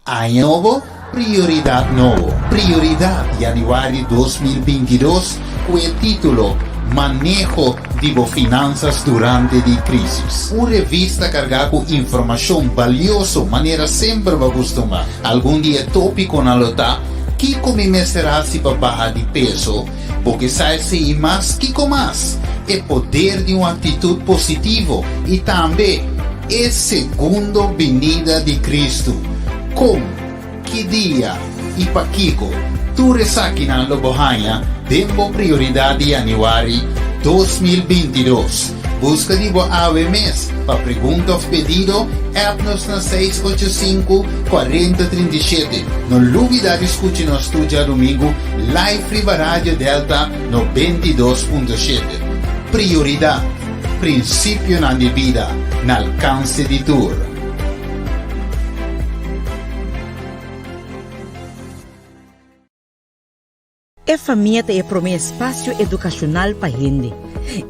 Aña nobo, prioridat nobo. Prioridat Januari 2022 ku e título Maneho di bo finansas durante di krísis. Un revista kargá ku informashon balioso manera semper bo a kustumá. Algun di e tópikonan lo ta, Kiko mi mester hasi pa baha di peso? Bo ke sa esei i mas? Kiko mas? E poder di un aktitut positivo i tambe E segundo binida di Kristu, kon, ki dia i pakiko? Tur esakinan lo bo haña den bo Prioridat di Yanüari 2022. Buska di bo awe mes. Pa pregunta òf pedido, app nos na 685 40 37. No lubidá di skucha nos tur djadumingu live riba Radio Delta 92.7. Prioridat! Prinsipionan di bida na alkanse di tur. E famia ta e promé espasio edukashonal pa hende.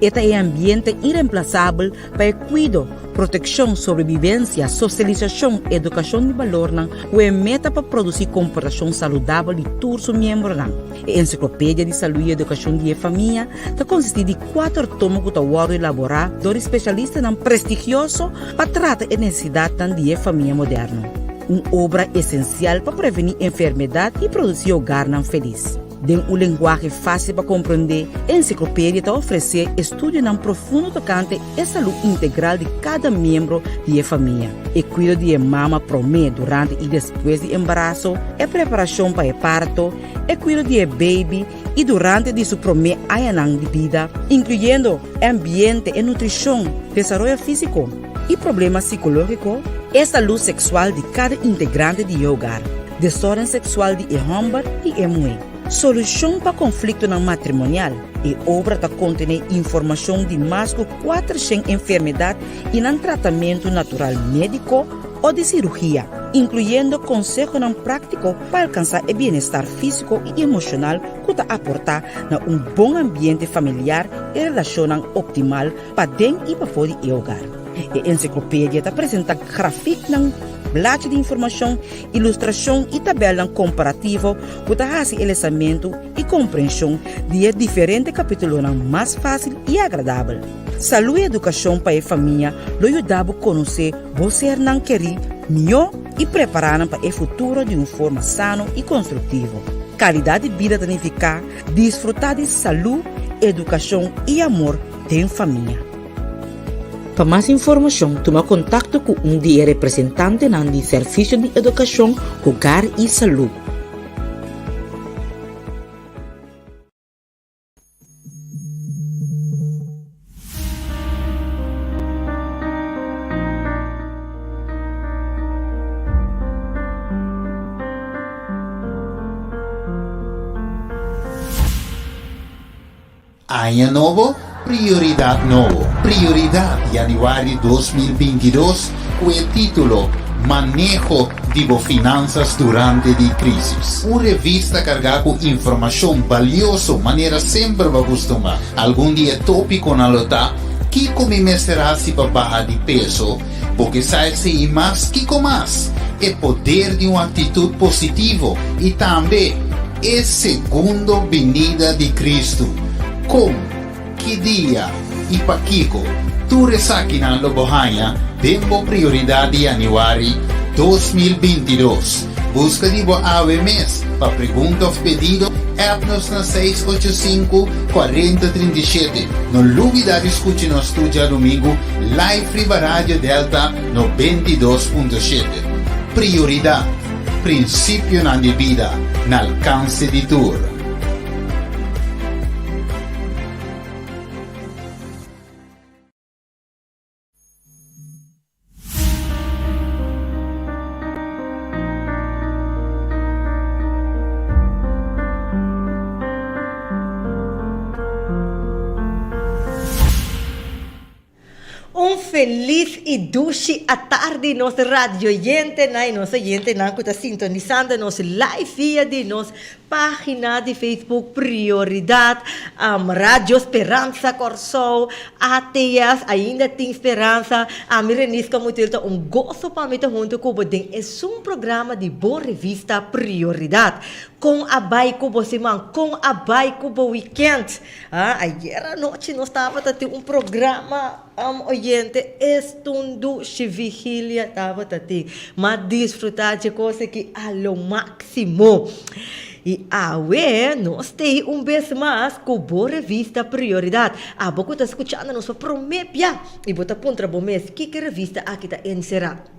E ta e ambiente iremplasabel pa e kuido, protekshon, sobrebibensia, sosialisashon, edukashon di balornan ku e meta pa produsí komportashon saludabel di tur su miembronan. E Ensiklopedia di Salú i Edukashon di e Famia ta konsistí di kuater tomo ku ta wòrdu elaborá dor di spesialistanan prestigioso pa trata e nesesidatnan di e famia moderno. Un obra esensial pa prevení enfermedat i produsí hogarnan felis. Den un lenguahe fásil pa komprondé, e ensiklopedia ta ofresé estudionan profundo tokante e salú integral di kada miembro di e famia, e kuido di e mama promé, durante i despues di embaraso, e preparashon pa e parto, e kuido di e baby i durante di su promé añanan di bida, inkluyendo e ambiente, e nutrishon, desaroyo físiko i problema sikológiko, e salú seksual di kada integrante di e hogar, desórden seksual di e hòmber i e muhé, solushon pa konfliktonan matrimonial. E obra ta kontené informashon di mas ku kuatershen enfermedat i nan tratamentu natural médiko o di sirugia, inkluyendo konsehonan práktiko pa alkansá e bienestar físiko i emoshonal ku ta aportá na un bon ambiente familiar i relashonnan optimal paden i pafó di e hogar. E ensiklopedia ta presentá grafiknan, blachi di informashon, ilustrashon i tabèlnan komparativo ku ta hasi e lesamentu i komprenshon di e diferente kapítulonan mas fásil i agradabel. Salú i edukashon pa e famia lo yuda bo konosé bo sernan kerí mihó i prepará nan pa e futuro di un forma sano i konstruktivo. Kalidat di bida ta nifiká disfrutá di salú, edukashon i amor den famia. Pa mas informashon tuma kontakto ku un di e representantenan di Servisio di Edukashon, Hogar i Salú. Aña nobo, prioridat nobo. Prioridat Januari 2022 ku e título Maneho di bo finansas durante di krísis. Un revista kargá ku informashon balioso manera semper bo a kustumá. Algun di e tópikonan lo ta, Kiko mi mester hasi pa baha di peso? Bo ke sa esei i mas? Kiko mas? E poder di un aktitut positivo i tambe e segundo binida di Kristu. Kon, ki dia i pakiko? Tur esakinan lo bo haña den bo Prioridat di Yanüari 2022. Buska di bo awe mes. Pa pregunta òf pedido, app nos na 685 40 37. No lubidá di skucha nos tur djadumingu live riba Radio Delta 92.7. Prioridat, prinsipionan di bida na alkanse di tur. Un felis i dushi atardi nos radioyentenan i nos oyentenan ku ta sintonisando nos live via di nos. Página di Facebook Prioridat, Radio Speransa Kòrsou, ATS, Ainda Tin Speransa. Ami Renisca Mutil ta un goso pa mi ta huntu ku bo den esun programa di bo revista Prioridat. Kon a bai ku bo siman? Kon a bai ku bo wikènt? Ayer anochi nos tabata tin un programa oyente estundushi vigilia tabata tin. M'a disfrutá dje kos aki a lo máksimo. I awe nos t'ei un bes mas ku bo revista Prioridat. Abo ku ta skuchando nos pa promé bia i bo ta puntra bo mes kiko e revista aki ta enserá.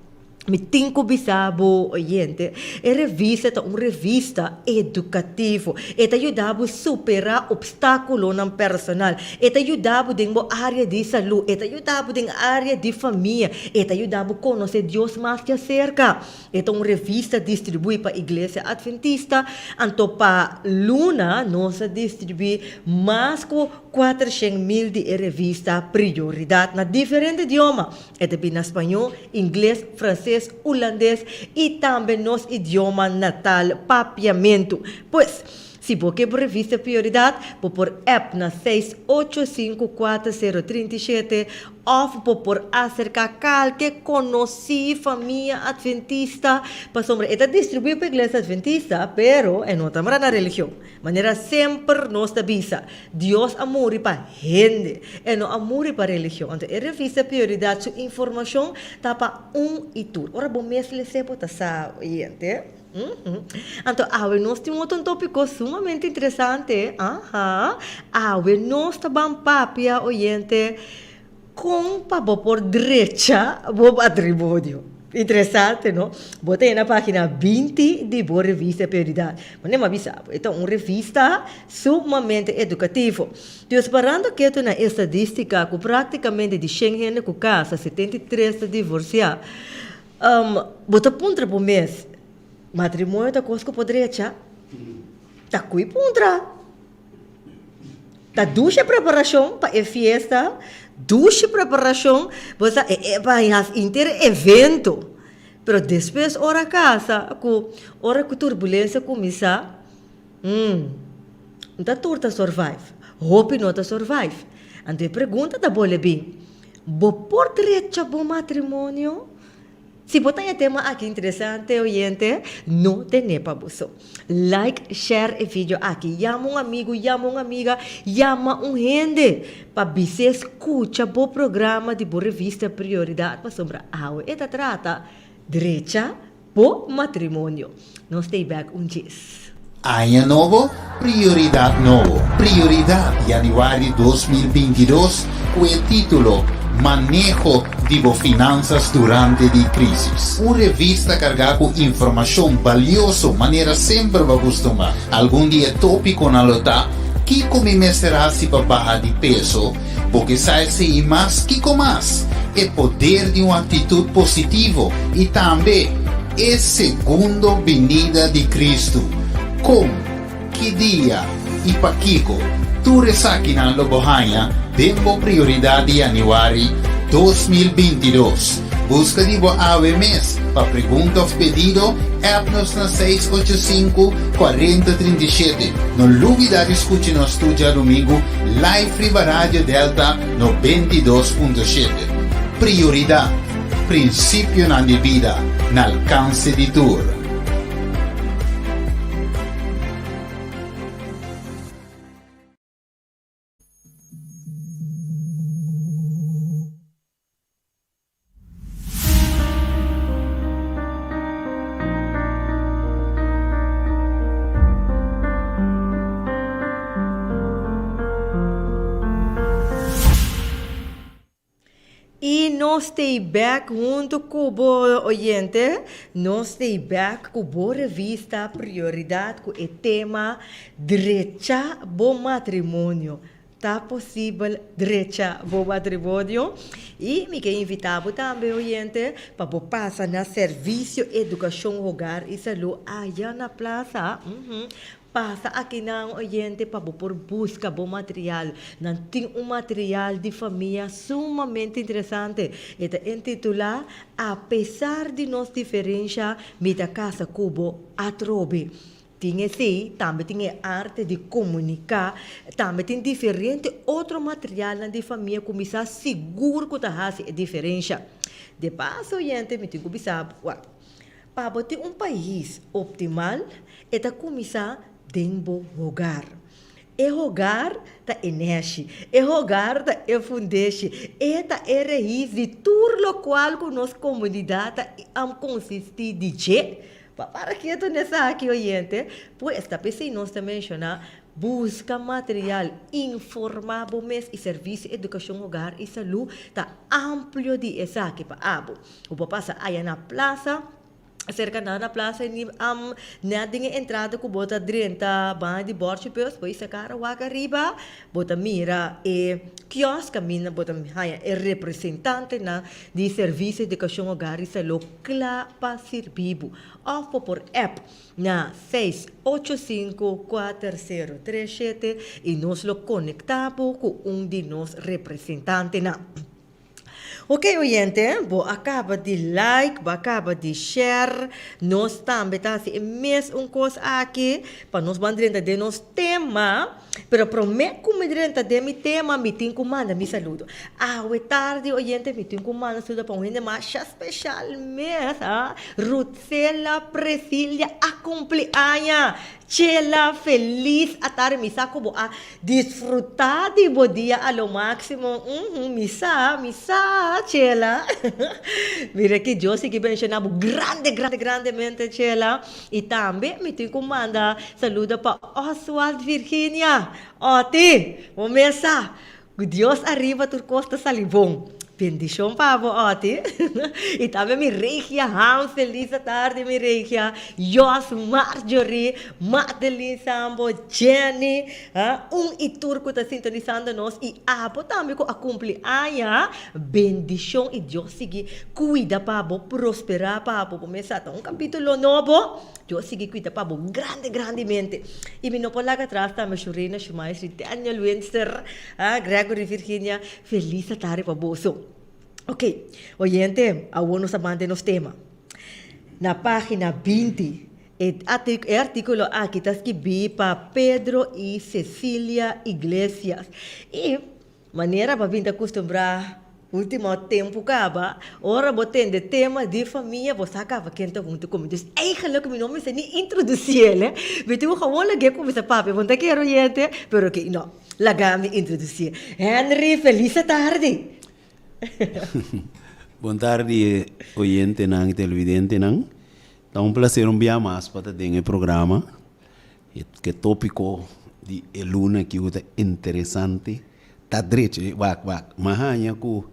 Mi tin ku bisa bo oyente, e revista ta un revista edukativo. E ta yuda bo superá opstákulonan personal. E ta yuda bo den bo área di salú. E ta yuda bo den área di famia. E ta yuda bo konosé Dios mas djaserka. E ta un revista distribuí pa Iglesia Adventista, anto pa luna nos a distribuí mas ku 400.000 di e revista Prioridat na diferente idioma. E ta bin na spañó, ingles, franses, hulandes i tambe nos idioma natal papiamentu. Pues, si bo ke bo revista Prioridat, bo por app na 685 4037 òf bo por aserká kalke konosí famia adventista, pasobra e ta distribuí pa Iglesia Adventista, pero e no ta mara na religion. Manera semper nos ta bisa, Dios a muri pa hende, e no a muri pa religion. Anto e revista Prioridad su informacion ta pa un y tur. Ora bo mes lese bo ta sa, oyente. Anto awe nos tin otro topico sumamente interesante. Aha. Awe nos ta ban papia, oyente, Kon pa bo por drecha bo matrimonio? Interesante, no? Bo ta na pagina 20 di bo revista Prioridad. Manera mi a bisa bo, e ta un revista sumamente edukativo. Dus parando ketu na estadistika ku praktikamente di shen hende ku kasa, 73 ta divorsiá, bo ta puntra bo mes, matrimonio ta kos ku por drecha? Ta kui puntra? Ta dushi preparashon pa e fiesta, dushi preparashon, bo sa e pa hasi inter evento. Pero despues ora kasa ku ora ku turbulensia kuminsá, no ta tur ta survive, hopi no ta survive. Anto e pregunta ta bole bin, bo por drecha bo matrimonio? Si bo ta e tema aki interesante oyente, no tene pa bo so. Like, share e video aki. Yama un amigu, yama un amiga, yama un hende pa bis'é skucha bo programa di bo revista Prioridad pasobra awe e ta trata drecha bo matrimonio. Nos stay back un djes. Aña nobo, prioridad nobo. Prioridad Januari 2022 ku e título Maneho di bo finansas durante di krísis. Un revista kargá ku informashon balioso manera semper bo a kustumá. Algun di e tópikonan lo ta, Kiko mi mester hasi pa baha di peso? Bo ke sa esei i mas? Kiko mas? E poder di un aktitut positivo i tambe e segundo binida di Kristu. Kon, ki dia i pakiko? Tur esakinan lo bo haña den bo Prioridat di Yanüari 2022. Buska di bo awe mes. Pa pregunta òf pedido, app nos na 685 40 37. No lubidá di skucha nos tur djadumingu live riba Radio Delta 92.7. Prioridat, prinsipionan di bida na alkanse di tur. I nos t'ei bek huntu ku bo oyente, nos t'ei bek ku bo revista Prioridad ku e tema Drecha bo matrimonio. Ta posibel drecha bo matrimonio? I mi ke invitá bo tambe oyente pa bo pasa na Servisio Edukashon Hogar i Salú aya na Plaza. Pasa akinan oyente pa bo por buska bo material. Nan tin un material di famia sumamente interesante. E ta intitulá Apesar di nos diferensha, mi ta kasa ku bo atrobe. Tin esei, tambe tin e arte di komuniká, tambe tin diferente otro materialnan di famia ku mi sa sigur ku ta hasi e diferensha. De paso oyente mi tin ku bisa bo, wak, pa bo tin un pais optimal e ta kuminsá den bo hogar. E hogar ta e nèshi, e hogar ta e fundeshi, e ta e reis di tur lokual ku nos komunidat ta konsistí di dje. Pa para ketu n'esaki, oyente, pues ta p'esei nos ta menshoná, buska material, informá bo mes i Servisio Edukashon Hogar i Salú ta amplio di esaki pa abo. Bo por pasa aya na plasa, serka nan na plasa i nèt den e entrada ku bo ta drenta banda di bòrchi bus, bo hisa kara wak ariba, bo ta mira e kiosk kaminda bo ta haña e representantenan di Servisio Edukashon Hogar i Salú kla pa sirbi bo. Òf bo por app na 685 4037 i nos lo konektá bo ku un di nos representantenan. Ok oyente, bo a kaba di like, bo a kaba di share, nos tambe ta hasi e mes un kos aki pa nos ban drenta den nos tema. Pero promé ku mi drenta den mi tema mi tin ku manda mi saludo. Awe tardi oyente mi tin ku manda saludo pa un hende masha speshal mes, ha. Ruthsela Presilia a kumpli aña! Chela felis atardi mi sa ku bo a disfrutá di bo dia a lo máksimo, uhum mi sa, mi sa Chela. Mira ki Dios sigui benshoná bo grande grande grandemente Chela. I tambe mi tin ku manda saludo pa Oswald Virginia, Oti, bo mes sa ku Dios ariba tur kos ta sali bon. Bendishon pa bo, Oti. I tambe mi Regia Hans, felis atardi mi Regia, Jos, Marjorie, Madeline Sambo, Jenny, un i tur ku ta sintonisando nos i abo tambe ku a kumpli aña, bendishon i Dios sigui kuida pa bo, prosperá pa bo. Bo mes sa ta un kapitulo nobo. Dios sigui cuida pa bo grande grandemente. Y mi no por laga atras tambe Shurena, Shumaisri, Daniel, Winster, ah, Gregory, Virginia. Feliz atardi pa boso. Ok, oyente, awor nos a manda nos tema. Na pagina 20, e, e artículo aki ta skibí pa Pedro y Cecilia Iglesias. Y Manera bo a bin ta kustumbrá último tempu kaba, ora bo tende tema di famia bo sa kaba ken ta huntu ku mi. Dus eigenlijk mi no mester ni introdusí el, eh. Mi tin ku gewoon lag'é kuminsá papia, bo no ta kere oyente, pero oke, no, laga mi introdusí. Henry, felis atardi! Bon tardi oyentenan i televidentenan. Ta un plaser un bia mas pa ta den e programa. E tópiko di e luna aki ku ta interesante ta drecha. Wak, wak, mi a haña ku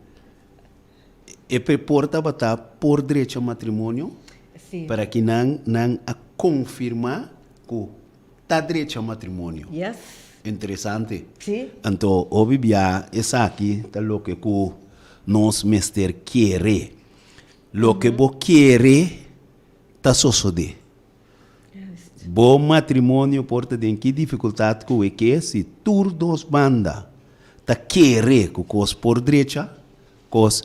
e por tabata por drecha matrimonio, pero aki nan nan a konfirmá ku ta drecha matrimonio. Interesante. Anto hopi bia esaki ta loke ku nos mester kere. Loke bo kere ta sosodé. Bo matrimonio por ta den ki difikultat ku e ke si tur dos banda ta kere ku kos por drecha, kos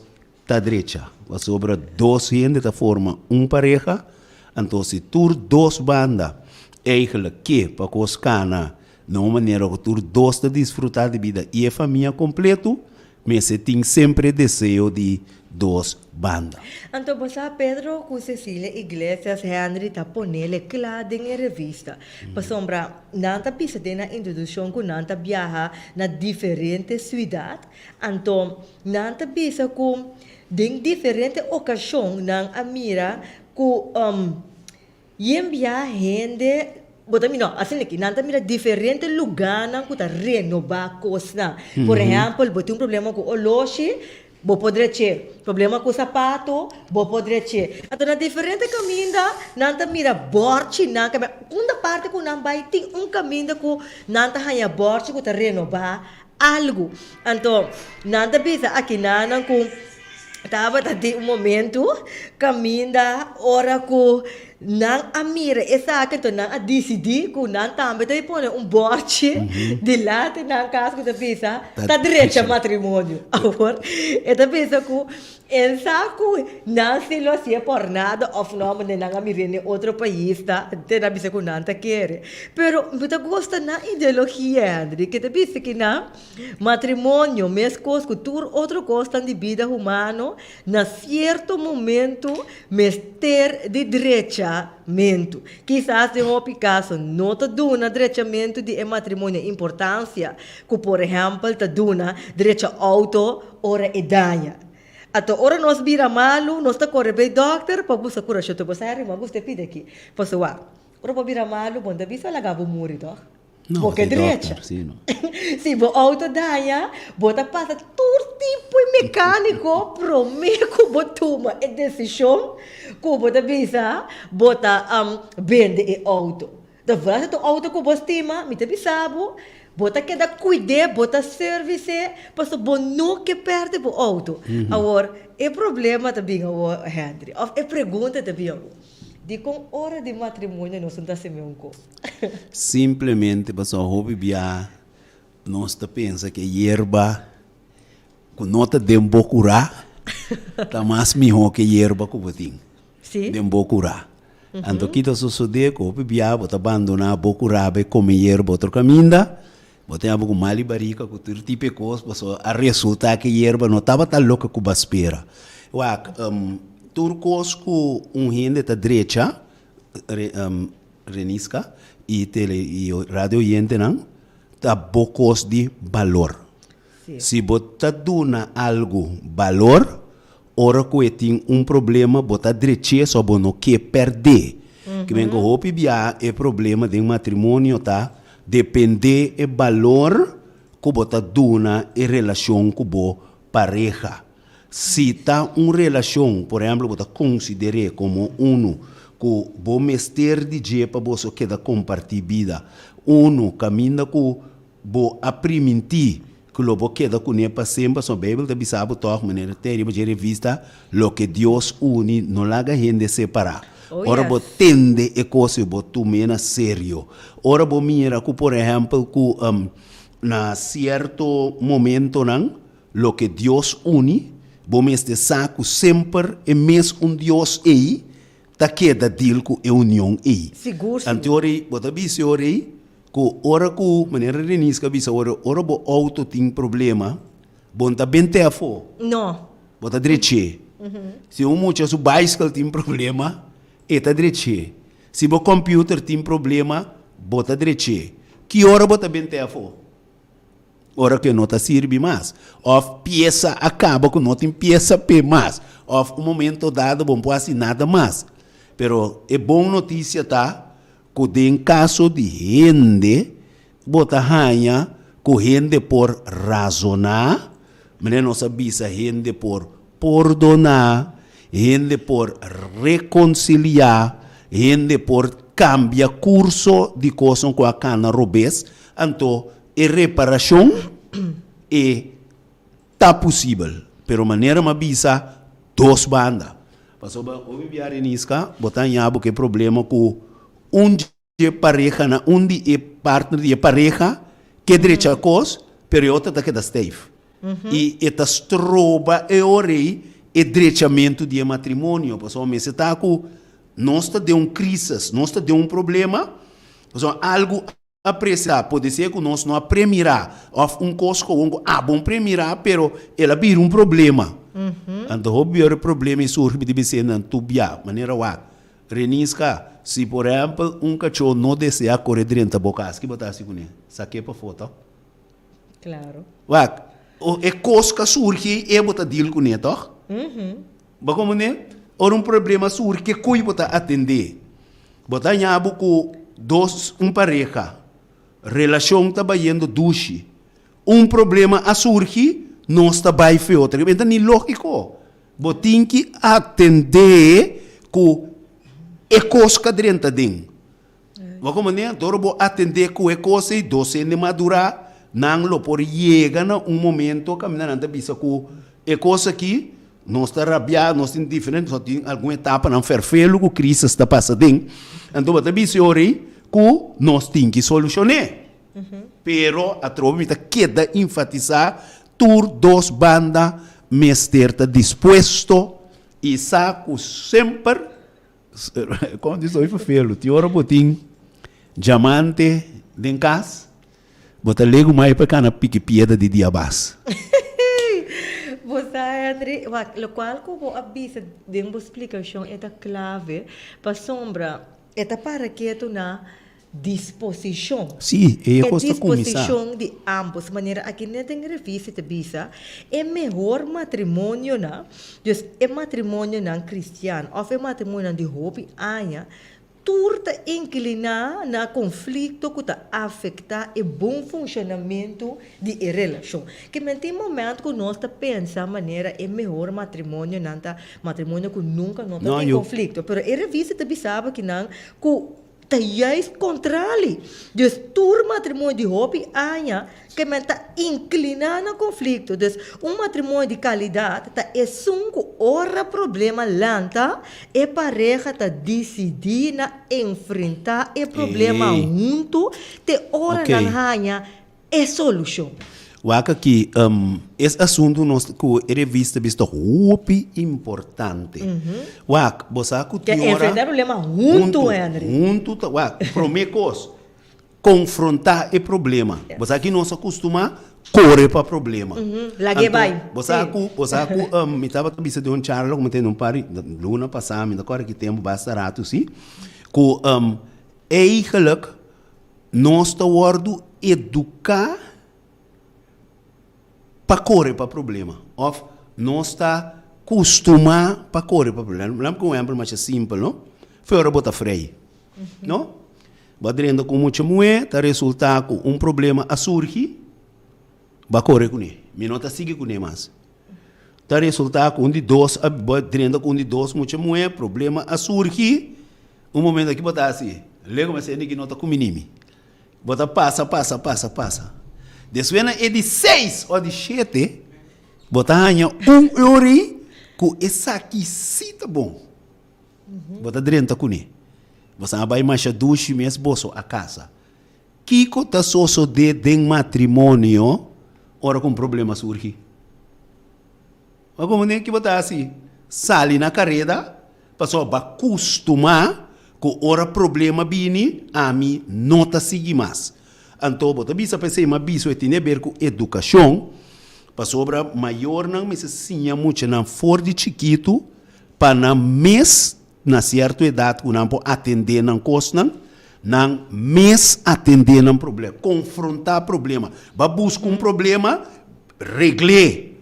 ta drecha. Pasobra dos hende ta forma un pareha, anto si tur dos banda eigelijk ke pa kos kana na un manera ku tur dos ta disfrutá di bida i e famia kompletu, Mester tin semper e deseo di dos banda. Anto bo sa Pedro cu Cecilia Iglesias Henry ta ponele cla den e revista. Pasobra nan ta bisa den nan introduccion cu nan ta biaha na diferente ciudad. Anto nan ta bisa cu den diferente ocasion nan a mira cu Yen bia hende bo ta mira, no, asina aki, nan ta mira diferente lugánan ku ta renobá kosnan. Por ehèmpel, bo tin un problema ku oloshi, bo por drech'é. Problema ku sapato, bo por drech'é. Anto na diferente kaminda nan ta mira bòrchinan, unda parti ku nan bai tin un kaminda ku nan ta haña bòrchi ku ta renobá algu. Anto nan ta bisa akinanan ku tabata tin un momentu kaminda ora ku. Nan a mira esaki, anto nan a disidí ku nan tambe ta pone un bòrchi dilanti nan kas ku ta bisa, Ta drecha matrimonio. Awor, e ta bisa ku en sa ku nan si lo hasié por nada òf no, manera nan a mir'é den otro pais ta, te nan a bisa ku nan ta kere. Pero mi ta gusta nan ideologia, Hendrik, ke ta bisa ku nan matrimonio, meskos ku tur otro kosnan di bida humano, Na sierto momento mester di drechamentu. Kisas den hopi kaso no ta duna drechamentu di e matrimonio importansia ku por ehèmpel ta duna drecha outo ora e daña. Anto ora nos bira malu nos ta kore bai dòkter pa buska kurashon. Bo sa Henry, mi a gusta e pida aki. Pasobra ora bo bira malu bo no ta bisa laga bo muri tòg? No, Bo ke si drecha. dokter, si no. Si bo auto daña, bo ta pasa tur tipo e mecanico prome cu bo tuma e decision cu bo ta bisa bo ta bende e auto. Ta vooral si ta un auto cu bo stima, mi ta bisa bo, bo ta keda cuid'e, bo ta service'e, pasobra bo no ke perde bo auto. Awor, e problema ta bin awor, Hendry, of e pregunta ta bin awor. Dikon ora di matrimonio nos no ta hasi meun kos? Simplemente pasobra hopi bia nos ta pensa ku e yerba ku no ta den bo kurá ta mas mihó ku e yerba ku bo tin den bo kurá. Anto ki ta sosodé ku hopi bia bo ta bandoná bo kurá bai kome yerba otro kaminda, bo ta yama ku mal di barika ku tur tipo e kos pasobra a resultá ku e yerba no tabata loke ku bo a spera. Wak, tur kos ku un hende ta drecha, Reniska i tele i radio oyentenan ta bo kos di balor. Si bo ta duna algu balor, ora ku e tin un problema bo ta drech'é so bo no ke pèrd'é. Ke men ku hopi biaha e problema den matrimonio ta dependé e balor ku bo ta duna e relashon ku bo pareha. Si ta un relashon, por ehèmpel, bo ta konsider'é komo unu ku bo mester di dje pa boso keda kompartí bida, unu kaminda ku bo a primintí ku lo bo keda kuné pa semper, pasobra Beibel ta bisa bo tòg, manera te riba dje revista, Loke Dios uni, no laga hende separá. Ora bo tende e kos ei, bo tum'é na serio. Ora bo mira ku, por ehèmpel, ku na sierto momentonan, Loke Dios uni, bo mester sa ku semper e mes un Dios ei ta keda deal ku e union ei. Sigur, sigur. Anto ora ei, bo ta bisa e ora ei ku ora ku, manera Reniska a bisa ora, ora bo outo tin problema, bo no ta bent'é afó. No. Bo ta drech'é. Si un mucha su baiskel tin problema, e ta drech'é. Si bo computer tin problema, bo ta drech'é. Ki ora bo ta bent'é afó? Ora ku e no ta sirbi mas, òf piesa a kaba ku no tin piesa p'e mas, òf un momento dado bo no por hasi nada mas. Pero e bon notisia ta ku den kaso di hende bo ta haña ku hende por razoná, manera nos a bisa hende por pordoná, hende por rekonsiliá, hende por kambia kurso di kosnan ku a kana robes, anto E reparashon e ta pusibel, pero manera m'a bisa dos banda. Pasobra hopi bia Reniska, bo ta haña bo ku e problema ku un di e parehanan, un di e partner di e pareha ke drecha kos, pero e otro ta keda stijf. I e ta stroba e ora ei e drechamentu di e matrimonio, pasobra mester ta ku nos ta den un crisis, nos ta den un problema, pasobra algu Apreciá, pode ser cu nos no a premirá, of un cos gewoon cu abo un premirá, pero el a bira un problema. Anto hopi bia ora e problema e surgi mi ta bisa nan tur bia, manera wak, Reniska, si por ehempel un cachó no deseá core drenta bo cas, ki bo ta haci cune? Saké pafó, toh? Claro. Wak, e cos cu a surgi ei bo ta deal cune, toh? Bo comprende? Ora un problema surgi, ke koe bo ta atendé? Bo ta haña bo ku dos, un pareha, relashon ta bayendo dushi. Un problema a surgi, nos ta bai fe otro. E ta ni lógiko. Bo tin ki atendé ku e kos ka drenta aden. Bo comprende? Anto ora bo atendé ku e kos ei, dos hende madurá, nan lo por yega na un momento kaminda nan ta bisa ku e kos aki. Nos ta rabiá, nos tin diferente, nos tin algun etapanan ferfelu ku crisis ta pasa den. Anto bo ta bisa e ora ei ku nos tin ki solushon'é. Pero atrobe mi ta keda enfatisá tur dos banda mester ta dispuesto i sa ku semper, kon di soy ferfelu, tin ora bo tin diamante den kas, Bo ta legu mai pa kana piki piedra di diabas. Bo sa Henry, wak, lokual ku bo a bisa den bo splikashon e ta klave, pasobra e ta para ketu na disposishon. Sí, e kos ta kuminsá. E disposishon di ámbos. Manera aki net den revista ta bisa, e mehor matrimonionan, dus e matrimonionan kristian òf e matrimonionan di hopi aña, Tur ta inkliná na konflikto ku ta afektá e bon funshonamentu di e relashon. Ke men tin momènt ku nos ta pensa manera e mehor matrimonionan ta matrimonio ku nunka no ta tin konflikto. Pero e revista ta bisa bo kinan ku ta juist kontrali. Dus tur matrimonio di hopi aña Ke men ta inkliná na konflikto. Dus, un matrimonio di kalidat ta esun ku ora problema lanta, e pareha ta disidí na enfrentá e problema huntu te ora nan haña e solushon. Wak aki, es asuntu nos ku e revista bisa ta hopi importante. Wak, bo sa ku tin ora. Ke enfrentá e problema huntu, Henry. Huntu ta, wak, promé kos. Konfrontá e problema. Bo sa ki nos a kustumá kore pa problema. Lag'é bai. Bo sa ku, bo sa ku mi tabata bisa den un charla ku mi tene un par di luna pasá, mi ta kòrda ki tempu basta ratu si, ku eigenlijk nos ta wòrdu eduká pa kore pa problema òf nos ta kustumá pa kore pa problema. Laat mi pone un ehèmpel masha simpel, no? Fe ora bo ta frei, no? Bo a drenta ku mucha muhé, ta resultá ku un problema a surgi, bo a kore kuné. Mi no ta sigui kuné mas. Ta resultá ku un di dos a, bo a drenta ku un di dos mucha muhé, problema a surgi, un momento aki bo ta hasi, lego mi a senti ki no ta kuminí mi. Bo ta pasa, pasa, pasa, pasa. Despues na e di seis òf di shete, bo ta haña un ori ku esaki sí ta bon. Bo ta drenta kuné. Bo sa bai masha dushi mes boso a kasa. Kiko ta sosodé den matrimonio ora ku un problema surgi? Bo komo ki bo ta hasi? Sali na kareda pasobra bo a kustumá ku ora problema bini ami no ta sigui mas. Anto bo ta bisa p'esei m'a biso e tin e ber ku edukashon pasobra mayornan mester siña muchanan for di chikitu Pa nan mes na sierto edat ku nan por atendé nan kosnan, nan mes atendé nan problema, konfrontá problema. Ba buska un problema, regl'é.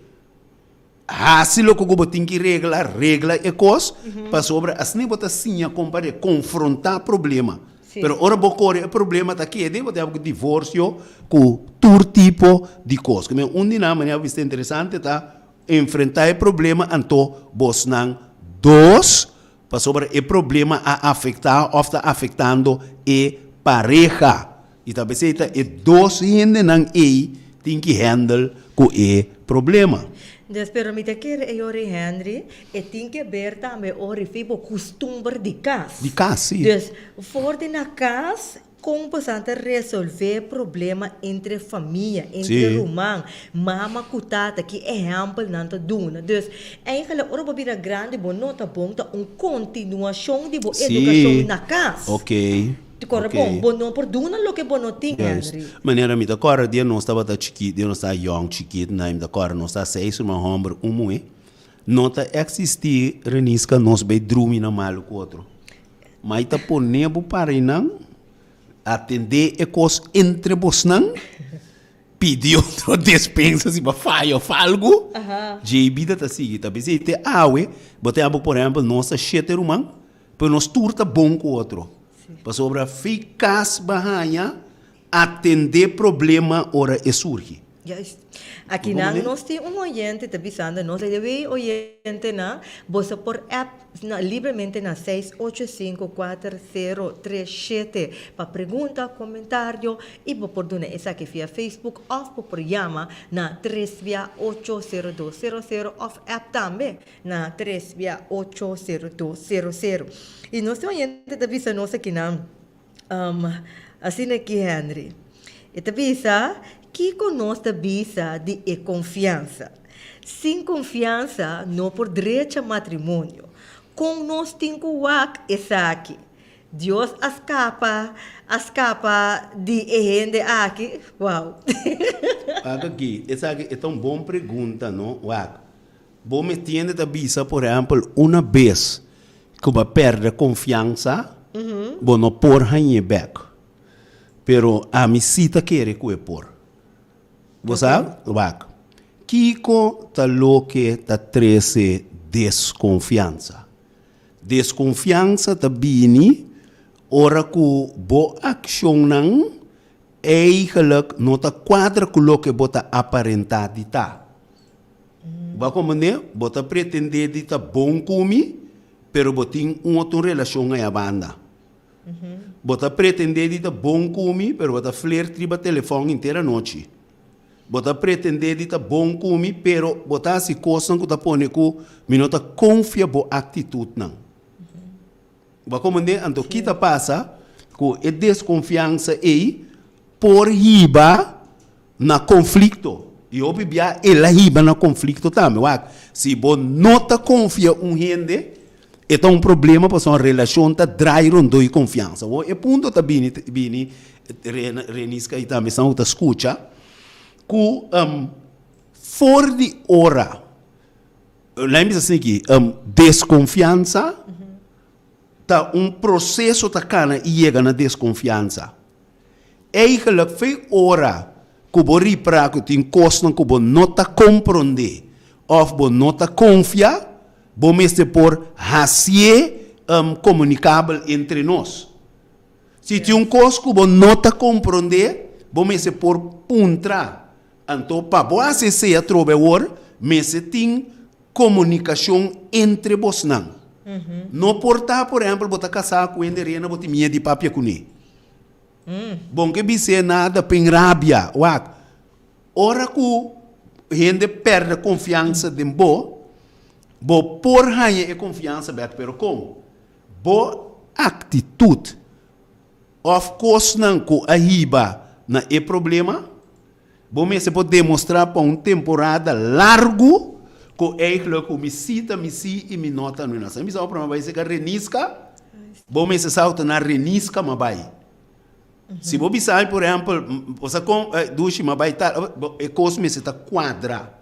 Hasi loke ku bo tin ki regla, regla e kos, pasobra asina bo ta siña kon pa konfrontá problema. Pero ora bo kore e problema ta keda i bo ta habi ku divorsio, ku tur tipo di kos. Un di nan manera a bista interesante ta Enfrentá e problema anto bosnan dos, pasobra e problema a afektá òf ta afektando e pareha. I ta p'esei ta e dos hendenan ei tin ki hèndel ku e problema. Des pero mi ta kere e ora Henry, e tin ke ber tambe ora fi bo kustumber di kas. Di kas, si. Dus for di na kas Kon bosan ta resolvé problema entre famia, entre ruman, mama ku tata, ki ehèmpel nan ta duna? Dus, eigenlijk ora bo bira grandi bo no ta bon, ta un kontinuashon di bo edukashon na kas. Ti kòrda bon, bo no por duna loke bo no tin, Henry. Manera mi ta kòrda dia nos tabata chikit, dia nos tabata yòn chikit, mi ta kòrda nos ta seis ruman hòmber, un muhé. No ta eksistí Reniska nos bai drumi na malu ku otro. Ma i ta pone bo parinan atendé e kos entre bosnan, pidi otro despensa si bo a faya òf algu, dje e bida ta sigui. Ta p'esei te awe bo ta haña por ehèmpel nos ta shete ruman, pero nos tur ta bon ku otro. Pasobra fi kas bo a haña atendé problema ora e surgi. Juist. Akinan nos tin un oyente ta bisando nos, by the way oyentenan, boso por app na libremente na seis ocho sinku kuater sero tres shete pa pregunta, komentario i bo por duna esaki via Facebook òf bo por yama na tres bia ocho sero dos sero sero òf app tambe na tres bia ocho sero dos sero sero. I nos tin oyente ta bisa nos akinan. Asina aki Henry. E ta bisa, Kiko nos ta bisa di e konfiansa? Sin konfiansa no por drecha matrimonio. Kon nos tin ku wak esaki? Dios a skapa a skapa di e hende aki? Wow! Wak aki, esaki e ta un bon pregunta, no? Wak, Bo metiende ta bisa, por ehempel, una bes ku bo a pèrdè konfiansa, bo no por hañ'é bèk. Pero ami sí ta kere ku e por. Bo sa? Wak, kiko ta loke ta trese deskonfiansa? Deskonfiansa ta bini ora ku bo akshonnan eigenlijk no ta kuadra ku loke bo ta aparentá di ta. Bo a komprendé? Bo ta pretendé di ta bon ku mi, pero bo tin un otro relashon aya banda. Bo ta pretendé di ta bon ku mi, pero bo ta flirt riba telefòn henter anochi. Bo ta pretendé di ta bon ku mi, pero bo ta hasi kosnan ku ta pone ku mi no ta konfia bo aktitutnan. Bo a komprendé? Anto ki ta pasa ku e deskonfiansa ei por hiba na konflikto. I hopi bia el a hiba na konflikto tambe. Wak, si bo no ta konfia un hende, e ta un problema pasobra relashon ta drai rondó i konfiansa. Awor e punto ta bini, bini Reniska i tambe esnan ku ta skucha, ku for di ora, laat mi bisa asina aki, deskonfiansa ta un proseso ta kana i yega na deskonfiansa. Eigenlijk fe ora ku bo ripara ku tin kosnan ku bo no ta komprondé òf bo no ta konfia, bo mester por hasié komunikabel entre nos. Si tin un kos ku bo no ta komprondé, bo mester por puntra. Anto pa bo hasi esei atrobe awor, mester tin komunikashon entre bosnan. No por ta, por ehèmpel, bo ta kasá ku hende rena, bo tin miedu di papia kuné. Bon ke bis'é nada pen rabia. Wak, ora ku hende pèrdè konfiansa den bo, bo por haña e konfiansa bèk, pero kon? Bo aktitut òf kosnan ku a hiba na e problema, Bo mester por demostrá pa un temporada largu ku eigenlijk ku mi sí ta mi sí i mi no ta mi no. Sa mi bisa bo promé bai seka reniska, bo mester sa ku ta na reniska ma bai. Si bo bisa mi por ehèmpel, bo sa kon dushi ma bai tal, e kos mester ta kuadra.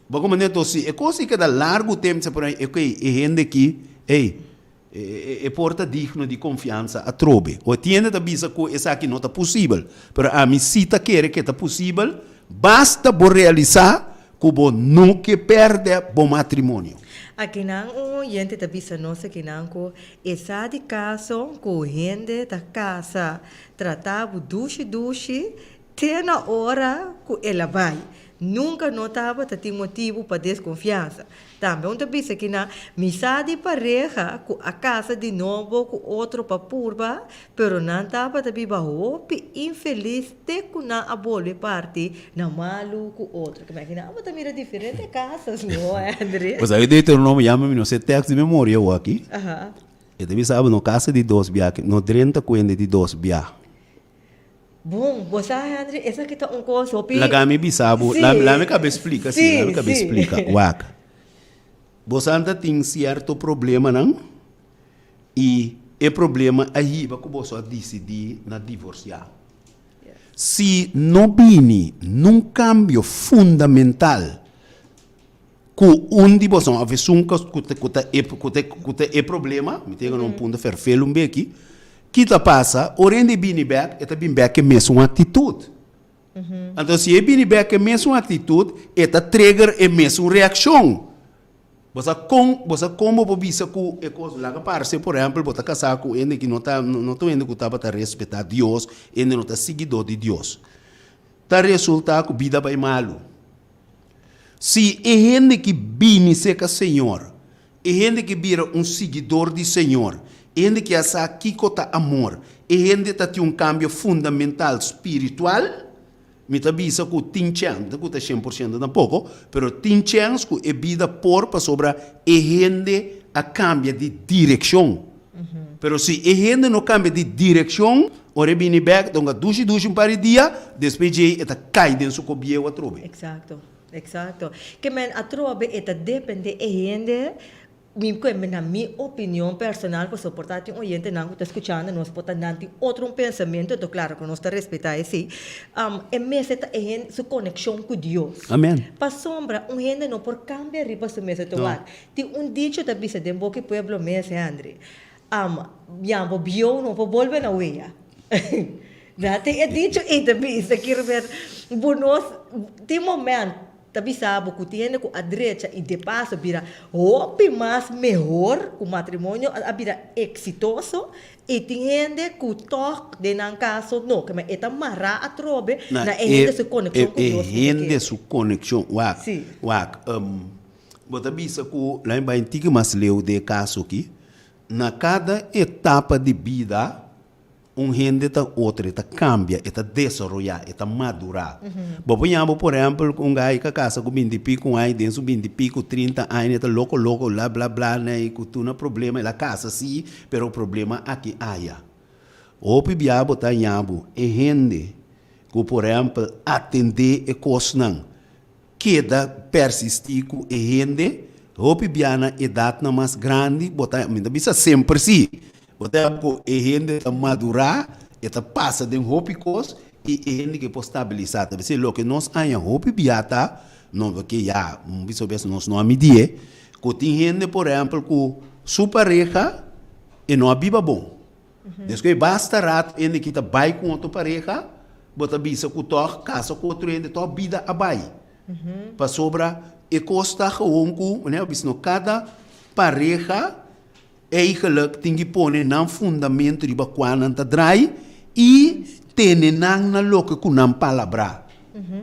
Bo komprendé? Enton si e kos ei keda largu tempu, sa por ehèmpel, okey e hende aki, ey, E por ta digno di konfiansa atrobe. O tiende ta bisa ku esaki no ta posibel, pero ami si ta kere ke ta posibel, basta bo realisá ku bo no ke pèrdè bo matrimonio. Akinan un oyente ta bisa nos akinan ku e sa di kaso ku hende ta kasa trata bo dushi dushi Te na ora ku el a bai, nunka no tabata tin motibu pa deskonfiansa. Tambe un ta bisa ki na misa di pareha ku a kasa di nobo ku otro pa purba, pero nan tabata biba hopi infelis te ku nan a bolbe parti na malu ku otro. Ke imagina bo ta mira diferente kasas, no, André? Pues aki Deuteronomio yama mi no se tekst di memoria awo aki. E ta bisa bo no kasa di dos bia, no drenta ku hende di dos bia. Bon, bo sa Henry, esaki ta un kos hopi. Laga mi bisa bo, la la mi kabe splika si, la mi kabe splika. Wak, bo sa ta tin sierto problemanan i e problema a hiba ku boso a disidí na divorsiá. Si no bini nun kambio fundamental Ku un di boso of esun ku ta ku ta e ku ta ku ta e problema, mi ta yega na un punto ferfel un beki, ki ta pasa? Ora hende bini bek, e ta bini bek ku e mesun aktitut. Anto si e bini bek ku e mesun aktitut, e ta trigger e mesun reakshon. Bo sa kon bo sa kon bo por bisa ku e kos laga parse por ehèmpel bo ta kasá ku hende ki no ta no ta un hende ku tabata respetá Dios, hende no ta siguidó di Dios. Ta resultá ku bida bai malu. Si e hende ki bini serka Señor, e hende ki bira un siguidor di Señor, e hende ki a sa kiko ta amor, e hende ta tin un kambio fundamental spiritual, mi ta bisa ku tin chèns, no ta ku ta 100% tampoko, pero tin chèns ku e bida por pasobra e hende a kambia di direkshon. Pero si e hende no kambia di direkshon, ora e bini bèk, ta hunga dushi dushi un par di dia, despues djei e ta kai den su kobieu atrobe. Eksakto, eksakto. Ke men atrobe e ta depende e hende, mi ku na mi opinion personal pasobra por ta tin oyentenan ku ta skuchando nos por ta nan tin otro un pensamentu, enton klaro ku nos ta respetá esei, e mester ta e hende su konekshon ku Dios. Amen. Pasobra un hende no por kambia riba su mes, enton wak, Tin un dicho ta bisa den boki pueblo mes, Henry, Am, ya bo bieu no por bolbe na wea. Na tin e dicho ei ta bisa, kier ber bo nos tin moment ta bisa bo ku tin hende ku a drecha i de paso bira hopi mas mehor ku matrimonio a bira eksitoso i tin hende ku tòg den nan kaso no, ke e ta mará atrobe na e hende su konekshon ku Dios. E hende su konekshon, wak, wak. Bo ta bisa ku lain bai un tiki mas leu den e kaso aki, na kada etapa di bida un hende ta otro, e ta kambia, e ta desaroyá, e ta madurá. Bo por yama por ehèmpel ku un gai ka kasa ku binti piku aña, den su binti piku, trinta aña e ta loko loko, bla bla bla, nei ku tur na problema, el a kasa si, pero problema aki aya. Hopi bia bo ta haña bo e hende ku por ehèmpel atendé e kosnan Keda persistí ku e hende, hopi bia na edatnan mas grandi, bo ta, mi ta bisa semper sí, bo ta haña ku e hende ta madurá, e ta pasa den hopi kos i e hende ke por stabilisá. Ta bisa loke nos haña hopi bia ta, no ke ya, un bisa bes nos no a midié, ku tin hende por ehèmpel ku su pareha e no a biba bon. Despues basta rato hende ki ta bai ku otro pareha, bo ta bisa ku tòg kasa ku otro hende tòg bida a bai. Pasobra e kos ta gewoon ku, manera bo bisa no, kada pareha eigenlijk tin ki pone nan fundamento riba kua nan ta drai i tene nan na loke ku nan palabrá.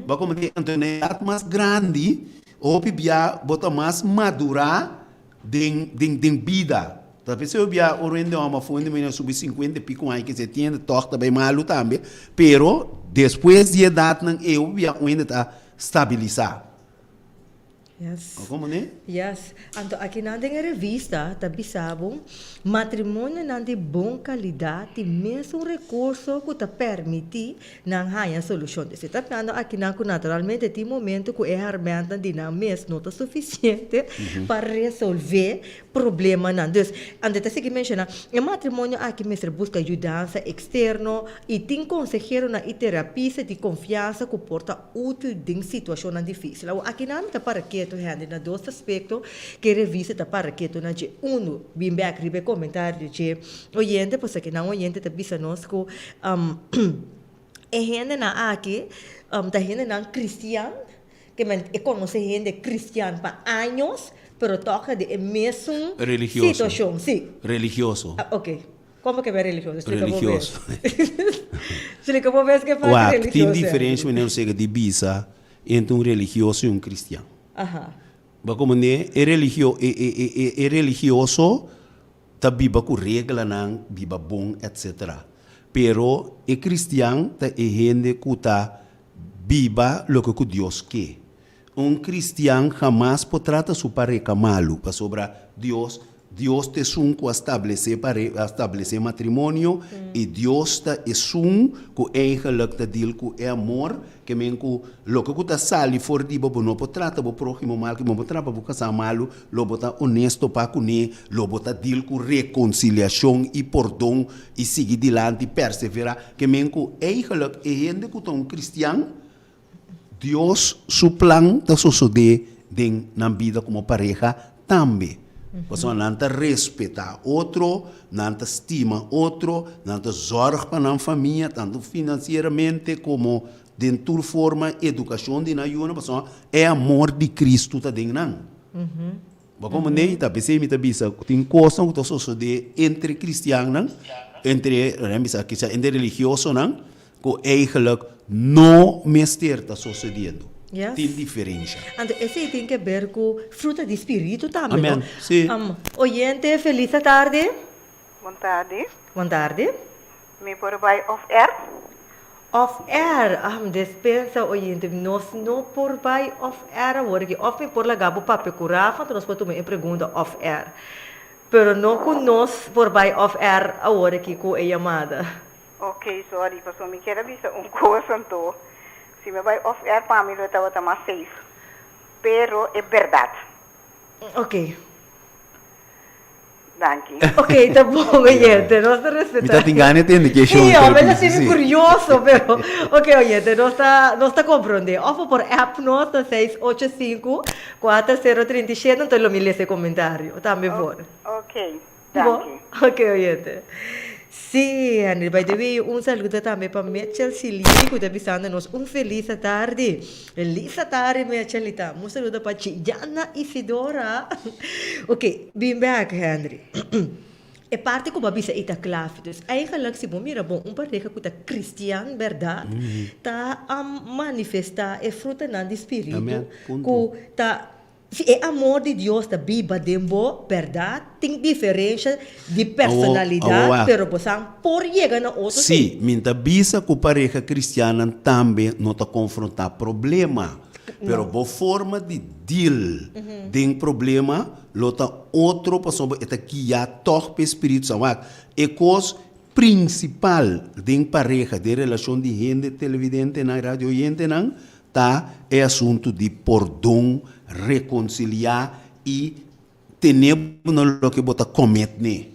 Bo a komprendé? Anto na edat mas grandi hopi bia bo ta mas madurá Den den den bida. Ta p'esei hopi bia ora hende hòmber afó hende muhé subi sinkuenta i piko aña kese tiende tòg ta bai malu tambe, pero despues di edatnan ei hopi bia un hende ta stabilisá. Yes. Bo komprendé? Yes. Anto akinan den e revista ta bisa bo, matrimonionan di bon kalidat tin mesun rekurso ku ta permití Nan haña solushon. Esei ta hablando akinan ku naturalmente tin momento ku e hermentnan di nan mes no ta sufisiente pa resolvé problemanan. Dus, anto ta sigui menshoná, e matrimonio aki mester buska yudansa eksterno i tin konseheronan i terapista di konfiansa ku por ta útil den situashonnan difísil. Awor, akinan mi ta para ketu, Henry, na dos aspekto ku e revista ta para ketu na dje. Unu, bin bèk riba e komentario dje oyente, pasobra kinan oyente ta bisa nos ku E hendenan aki ta hendenan kristian, ke men e konosé hende kristian pa años, pero tòg ta den e mesun Religioso. situashon. Sí. Religioso. Ah, ok. Komo ke men religioso? Splika bo bes. Religioso. Splika bo bes ke parti Wak, tin religioso, diferensha Henry. manera nos yega di bisa entre un religioso i un kristian. Aha. Bo a komprendé? E religio, e e e e e religioso Ta biba ku reglanan, biba bon etc. Pero e kristian ta e hende ku ta biba loke ku Dios ke. Un kristian hamas por trata su pareha malu, pasobra Dios Dios ta esun ku a stablesé pare a stablesé matrimonio i Dios ta esun ku eigenlik ta deal ku e amor Ke men ku loke ku ta sali for di bo, bo no por trata bo próhimo mal, ke bo por trapa bo kasá malu, lo bo ta onesto pa kuné, lo bo ta dil ku rekonsiliashon i pordon i sigui dilanti, perseverá. Ke men ku eigelijk e hende ku ta un kristian, Dios su plan ta sosodé den nan bida komo pareha tambe. Pasobra nan ta respetá otro, nan ta stima otro, nan ta zòrg pa nan famia, tantu finansieramente komo den tur forma, edukashon di nan yunan, pasobra e amor di Kristu ta den nan. Bo a komprendé? I ta p'esei mi ta bisa ku tin kosnan ku ta sosodé entre kristiannan, entre, laga mi bisa kisas entre religiosonan, ku eigentlik no mester ta sosodiendo. Yes. Tin diferensha. Anto esei tin ke ber ku fruta di spiritu tambe, no? Amen. Si. Oyente, felis tardi. Bon tardi. Bon tardi. Mi por bai off air? Off air? Ah, despensa oyente, nos no por bai off air awor aki. Of mi por laga bo papia ku Rafa, anto nos por tuma e pregunta off air. Pero no ku nos por bai off air awor aki ku e yamada. Ok, sorry, pasobra mi kier a bisa un kos anto si mi bai off air pa mi lo tabata mas safe. Pero e berdad. Ok. Danki. Ok, ta bon oyente, nos ta respeta. Mi ta tin gana di tende ke show Sí, ker mi ta bisa, sinti sí. curioso, pero ok oyente, nos ta nos ta comprende. Of bo por app nos na 685 4037, anto lo mi lesa e comentario tambe por. Ok, Bo? danki. Ok oyente. Sí, Henry, by the way, un saludo tambe pa Mitchell Silibi cu ta bisando nos un feliz atardi. Feliz atardi Mitchell y tambe un saludo pa Chiyana Isidora. Ok, bin bek Henry. E parti cu bo a bisa ey ta clave. Dus eigenlijk si bo mira bon un pareha cu ta cristian berdad ta manifesta e frutanan di spiritu Amen. Punto. cu ta Si e amor di Dios ta biba den bo, bèrdat, tin diferensha di personalidat, pero bosan por yega na otro Sí, mi ta bisa ku pareha kristiannan tambe no ta konfrontá problema, pero bo forma di deal den problema lo ta otro pasobra e ta guiá tòg p'e spiritu santu. Wak, e kos prinsipal den pareha, den relashon di hende, televidentenan i radioyentenan, Ta e asuntu di pordon, rekonsiliá i tene bo na loke bo ta komet n'e.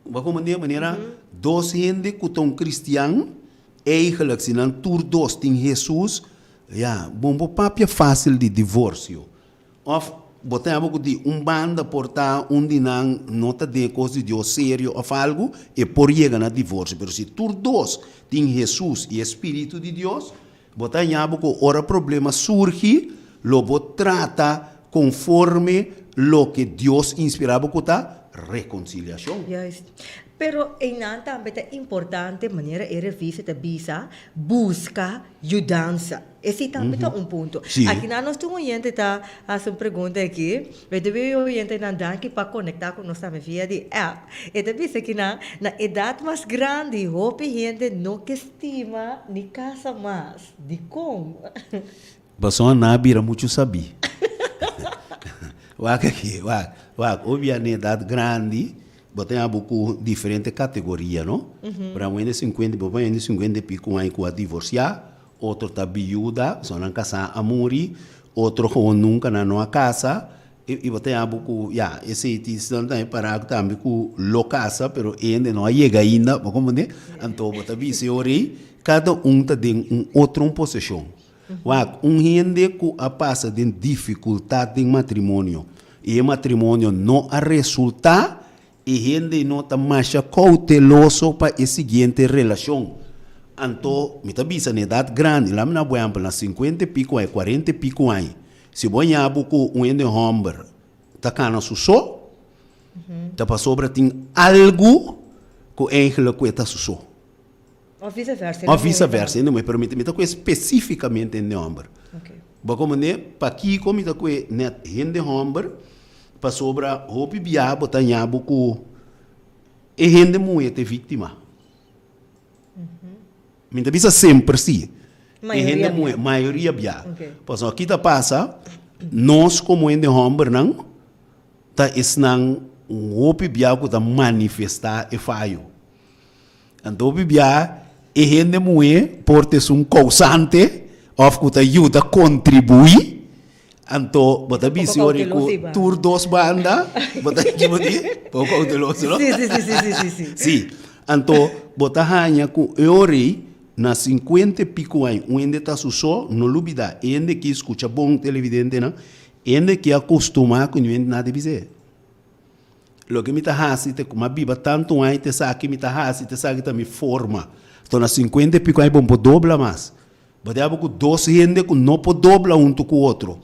Bo a komprendé? Manera dos hende ku ta un kristian, eigelijk si nan tur dos tin Hesus, ya, bo no por papia fásil di divorsio. Òf bo ta yama ku di un banda por ta un di nan no ta den e kos di Dios serio òf algu, e por yega na divorsio. Pero si tur dos tin Hesus i e spiritu di Dios, bo ta haña bo ku ora problema surgi, lo bo trata konforme loke Dios inspirá bo ku ta rekonsiliashon. Juist. Pero einan tambe ta importante, manera e revista ta bisa, buska yudansa. Esei tambe ta un punto. Sí. Akinan nos tin un oyente ta hasi un pregunta aki. By the way oyentenan danki pa konekta ku nos tambe via di app. E ta bisa kinan na edat mas grandi hopi hende no ke stima ni kasa mas. Dikon? Pasobra nan a bira muchu sabí. Wak aki, wak, wak, obia na edat grandi Bo ta habu ku diferente kategoria, no? Por ehempel, hende sinkuenta, bo por hende sinkuenta i piku aña ku a divorsiá, otro ta biuda, pasobra nan kasá a muri, otro gewoon nunka nan no a kasa, i bo ta habu ku, ya, esei tin esnan tambe pará tambe ku lo kasa, pero e hende no a yega ainda, bo komprendé? Anto bo ta bisa e ora ei, kada un ta den un otro un poseshon. Wak, un hende ku a pasa den difikultat den matrimonio i e matrimonio no a resultá, e hende no ta masha kouteloso pa e siguiente relashon. Anto, mi ta bisa na edat grandi, laat mi na bo ehèmpel, na sinkuenta i piku aña, kuarenta i piku aña, si bo haña bo ku un hende hòmber ta kana su so, ta pasobra tin algu ku eigentlik ku e ta su so. Of viceversa. Of viceversa, hende muhé, pero mi ta mi ta kohe spesífikamente hende hòmber. Bo a komprendé? Pakiko mi ta kohe nèt hende hòmber? Pasobra hopi bia bo ta haña bo ku e hende muhé ta e víktima. Mi ta bisa semper sí. E hende muhé, mayoria bia. Pasobra ki ta pasa, nos komo hende hòmbernan ta esnan hopi bia ku ta manifestá e fayo. Anto hopi bia e hende muhé por ta esun kousante òf ku ta yuda kontribuí, anto bo ta bisti ora ku tur dos banda bo ta kibo di? Poko kouteloso no? Sí, sí, sí, sí, sí, sí. Sí, anto bo ta haña ku e ora ei na sinkuenta e piku aña un hende ta su so, no lubidá e hende ki skucha bon televidentenan, e hende ki a kustumá ku niun hende nada bis'é. Loke mi ta hasi ta ku mi a biba tantu aña ta esaki mi ta hasi, ta esaki ta mi forma. Anto na sinkuenta i piko aña bo no por dobla mas. Bo ta yaba ku dos hende ku no por dobla huntu ku otro.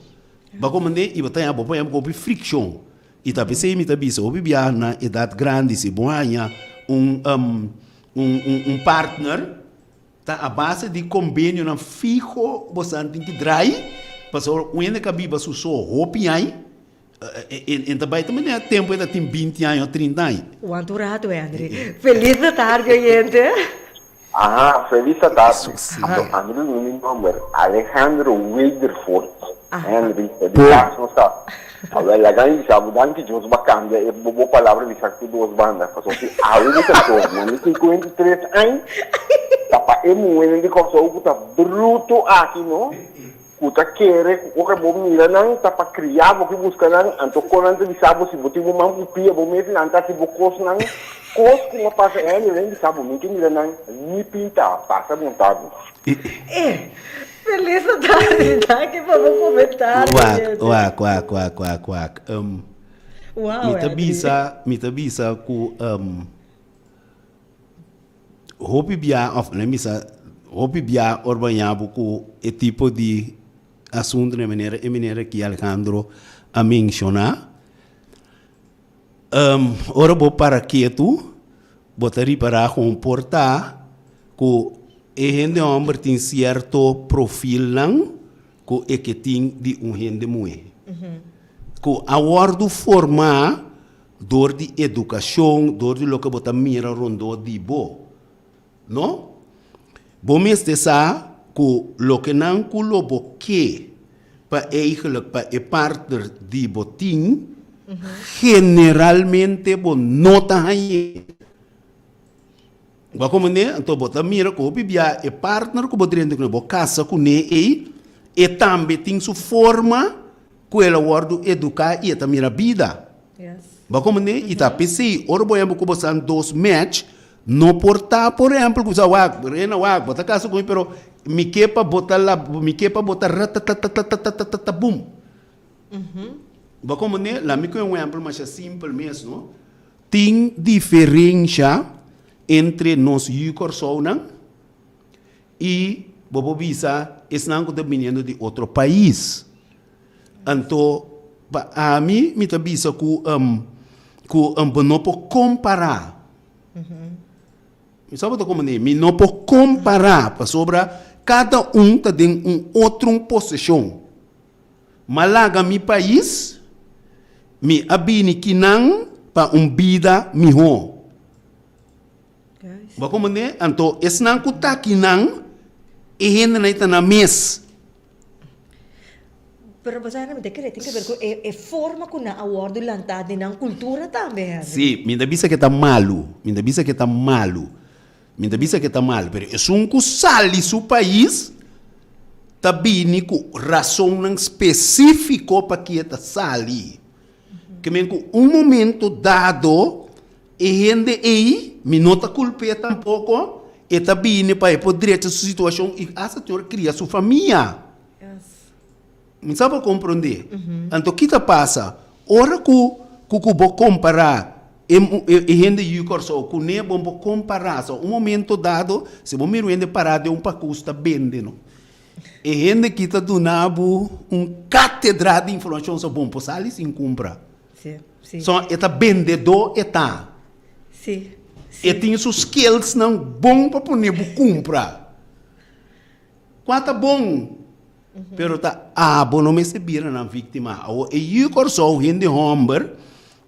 Bo a komprendé? I bo ta yaba, bo por yaba ku hopi frikshon. I ta p'esei mi ta bisa hopi biaha na edat grandi si bo haña un un un partner. Ta a base di kombenionan fiho bosan tin ki drai, pasobra un hende ka biba su so hopi aña, en ta bai ta manera tempu e ta tin binti aña o trinta aña. Wanta un rato Henry. Feliz tardi oyente. Aha, feliz atardi. Anto ami lo duna mi nomber, Alejandro Wedervoort. Henry, ta di kas nos ta. Awel, laga mi bisa bo, danki Dios bo a kambia e bo palabra bisa ku dos banda. Pasobra si awe mi ta so, na mi 53 aña, ta pa e muhénan di Kòrsou ku ta bruto aki no, ku ta kere ku ora bo mira nan ta pa kriá bo ke buska nan, anto kon nan ta bisa bo si bo tin bo man ku pia bo mes nan ta hasi bo kosnan, kos ku no pasa hende nan bisa bo mi ke mira nan ni pinta, pasa montado. E Feliz tardi, danki pa bo komentario. Wak, wak, wak, wak, wak, wak. Um, Wow, mi ta Henry. bisa, mi ta bisa ku um, Hopi bia of no bisa hopi bia ora bo haña bo ku e tipo di asuntu na manera e manera ki Alejandro a menshoná. Ora bo para ketu bo ta ripará ku un por ta ku e hende hòmber tin sierto profilnan ku e ke tin di un hende muhé ku a wòrdu formá Dor di edukashon, dor di loke bo ta mira rondó di bo. No? Bo mester sa ku loke nan ku lo bo ke pa eigenlijk pa e partner di bo tin, generalmente bo no ta hañ'é. Bo a komprendé? Anto bo ta mira ku hopi bia e partner ku bo drenta kuné, bo kasa kuné ei, e tambe tin su forma ku el a wòrdu eduká i e ta mira bida. Bo a komprendé? I ta p'esei ora bo hèmber ku bo san dos match, no por ta por ehèmpel ku bo sa wak, Rena wak, bo ta kasa ku mi pero mi ke pa bo ta la, mi ke pa bo ta ratatatatatatatata bum. Bo a komprendé? Laat mi kohe un ehèmpel masha simpel mes no. Tin diferensha entre nos yu Kòrsounan i bo por bisa esnan ku ta biniendo di otro pais. Anto pa ami mi ta bisa ku ku bo no por kompará. Mi sa bo ta komprendé, mi no por kompará pasobra kada un ta den un otro posishon. M'a laga mi pais, mi a bini kinan pa un bida mihó. Bo a komprendé? Anto esnan ku ta kinan, e hendenan ei ta nan mes. Pero bo sa, mi ta kere tin ke ber ku e forma ku nan a wòrdu lantá den nan kultura tambe, Henry. Sí, mi ta bisa ke ta malu, mi ta bisa ke ta malu. Mi ta bisa ke ta mal, pero esun ku sali su pais ta bini ku rasonnan spesífiko pa ke ta sali. Ke men ku un momento dado e hende ei, mi no ta kulp'é tampoko, e ta bini pa e por drecha su situashon i asta tin ora kria su famia. Mi sa bo komprondé. Anto ki ta pasa? Ora ku ku ku bo kompará e e hende yu Kòrsou kuné bo bo kompará. So un momento dado si bo mira un hende pará den un pakus ta bende no. E hende ki ta duna bo un katedra di informashon so bon por sali sin kumpra. So e ta bendedó e ta. E tin su skillsnan bon pa pone bo kumpra. Kua ta bon? Pero ta abo no mester bira nan víktima. Awor e yu Kòrsou hende hòmber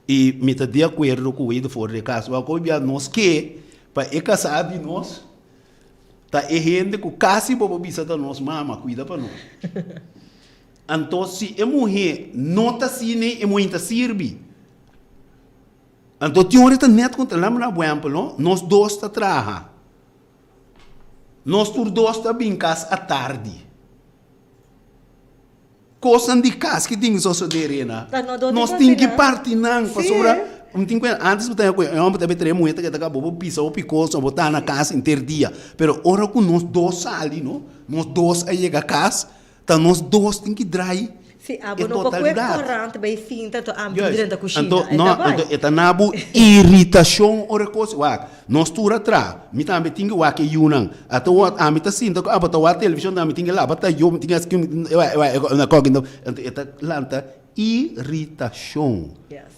i mi ta di akuerdo ku Wade for di kas. Wak hopi bia nos ke pa e kasá di nos ta e hende ku kasi bo por bisa ta nos mama kuida pa nos. Anto si e muhé no ta asina e muhé ta sirbi. Anto tin ora ta nèt kontra lama na bo ehèmpel no, nos dos ta traha. Nos tur dos ta bin kas atardi. Kosnan di kas ki tin ki sosodé, Rena? Nos tin ki parti nan pasobra mi tin ku antes bo ta ku e hòmber ta bai trae muhé ta keda ka bo bo pisa hopi kos bo ta na kas henter dia pero ora ku nos dos sali no nos dos a yega kas Ta nos dos tin ki drai Si abo no por kue korant bay sinta to ambi drenta kushina. Anto, no, anto e ta na bo iritashon ora e kos wak. Nos tur a tra. Mi tambe tin ki wak e yunan. Ato wak ami ta sinta ku abo ta wak televishon mi tin ki laba tayo, mi tin ki hasi anto e ta lanta iritashon.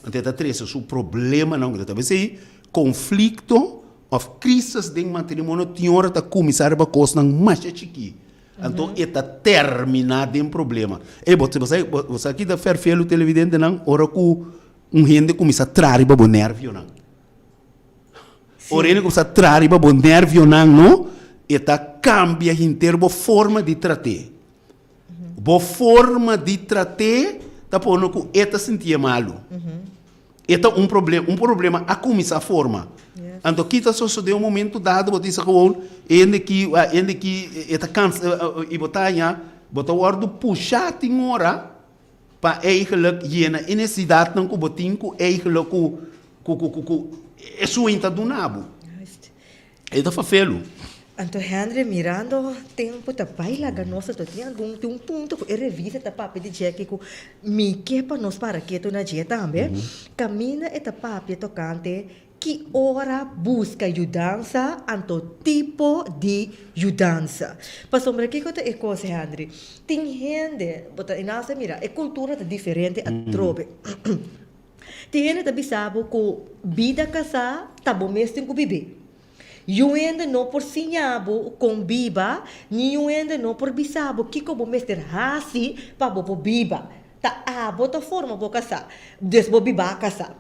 Anto e ta trese su problemanan. Ta p'esei konflikto. òf krísis den matrimonio tin ora ta kuminsá riba kosnan masha chikí. Anto e ta terminá den problema. Ey, bo sa bo sa ki ta fèrfelu televidentenan ora ku un hende kuminsá traha riba bo nèrvionan. Ora hende kuminsá traha riba bo nèrvionan no, e ta kambia henter bo forma di trat'é. Bo forma di trat'é ta pone ku e ta sintié malu. E ta un problema, un problema a kuminsá forma. Anto ki ta sosodé un momento dado bo ta bisa gewoon e hende ki, e hende ki e ta kansa i bo ta haña bo ta wòrdu pushá tin ora pa eigenlijk yena e nesesidatnan ku bo tin ku eigenlijk ku ku ku ku esun ta duna bo. E ta fafelu. Anto Henry mirando tempo ta bai laga nos anto tin algun tin un punto ku e revista ta papia di dje ku mi ke pa nos para ketu na dje tambe kaminda e ta papia tokante ki ora buska yudansa anto tipo di yudansa pasobra kiko ta e kos Henry tin hende bo ta e mira e kultura ta diferente atrobe. Tin hende ta bisa bo ku bida kasá ta bo mes tin ku bib'é. Niun hende no por siña bo kon biba, niun hende no por bisa bo kiko bo mester hasi pa bo por biba. Ta abo ta forma bo kasá, dus bo bibá kasá.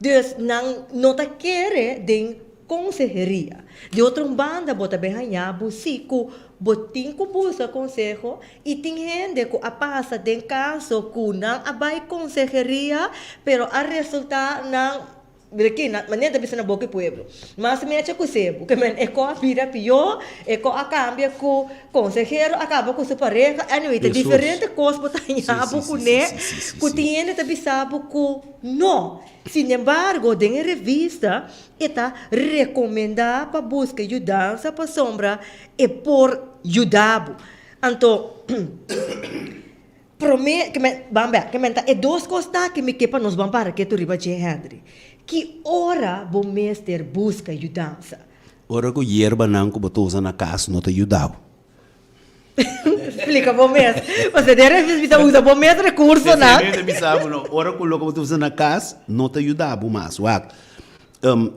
Dus nan no ta kere den konseheria. Di otro un banda bo ta bin haña bo si ku bo tin ku buska konseho i tin hende ku a pasa den kaso ku nan a bai konseheria pero a resulta nan mira aki nan manera ta bisa na boka e pueblo mas mecha ku sebu ke men e ko a bira pió e ko a kambia ku konsehero a kaba ku su pareha anyway ta diferente kos bo ta haña bo kuné ku tin hende ta bisa bo ku no. Sinembargo, den e revista e ta rekomendá pa buska yudansa pasobra e por yuda bo. Anto, promé, ke men, ban bèk, ke men ta e dos kos ta ke mi ke pa nos ban para ketu riba dje, Henry. Ki ora bo mester buska yudansa? Ora ku yerbanan ku bo ta usa na kas no ta yuda bo. Splika bo mes. Pasobra den revista bisa usa bo mes rekursonan. Esei mi ta bisa bo no. Ora ku loke bo ta usa na kas no ta yuda bo mas. Wak,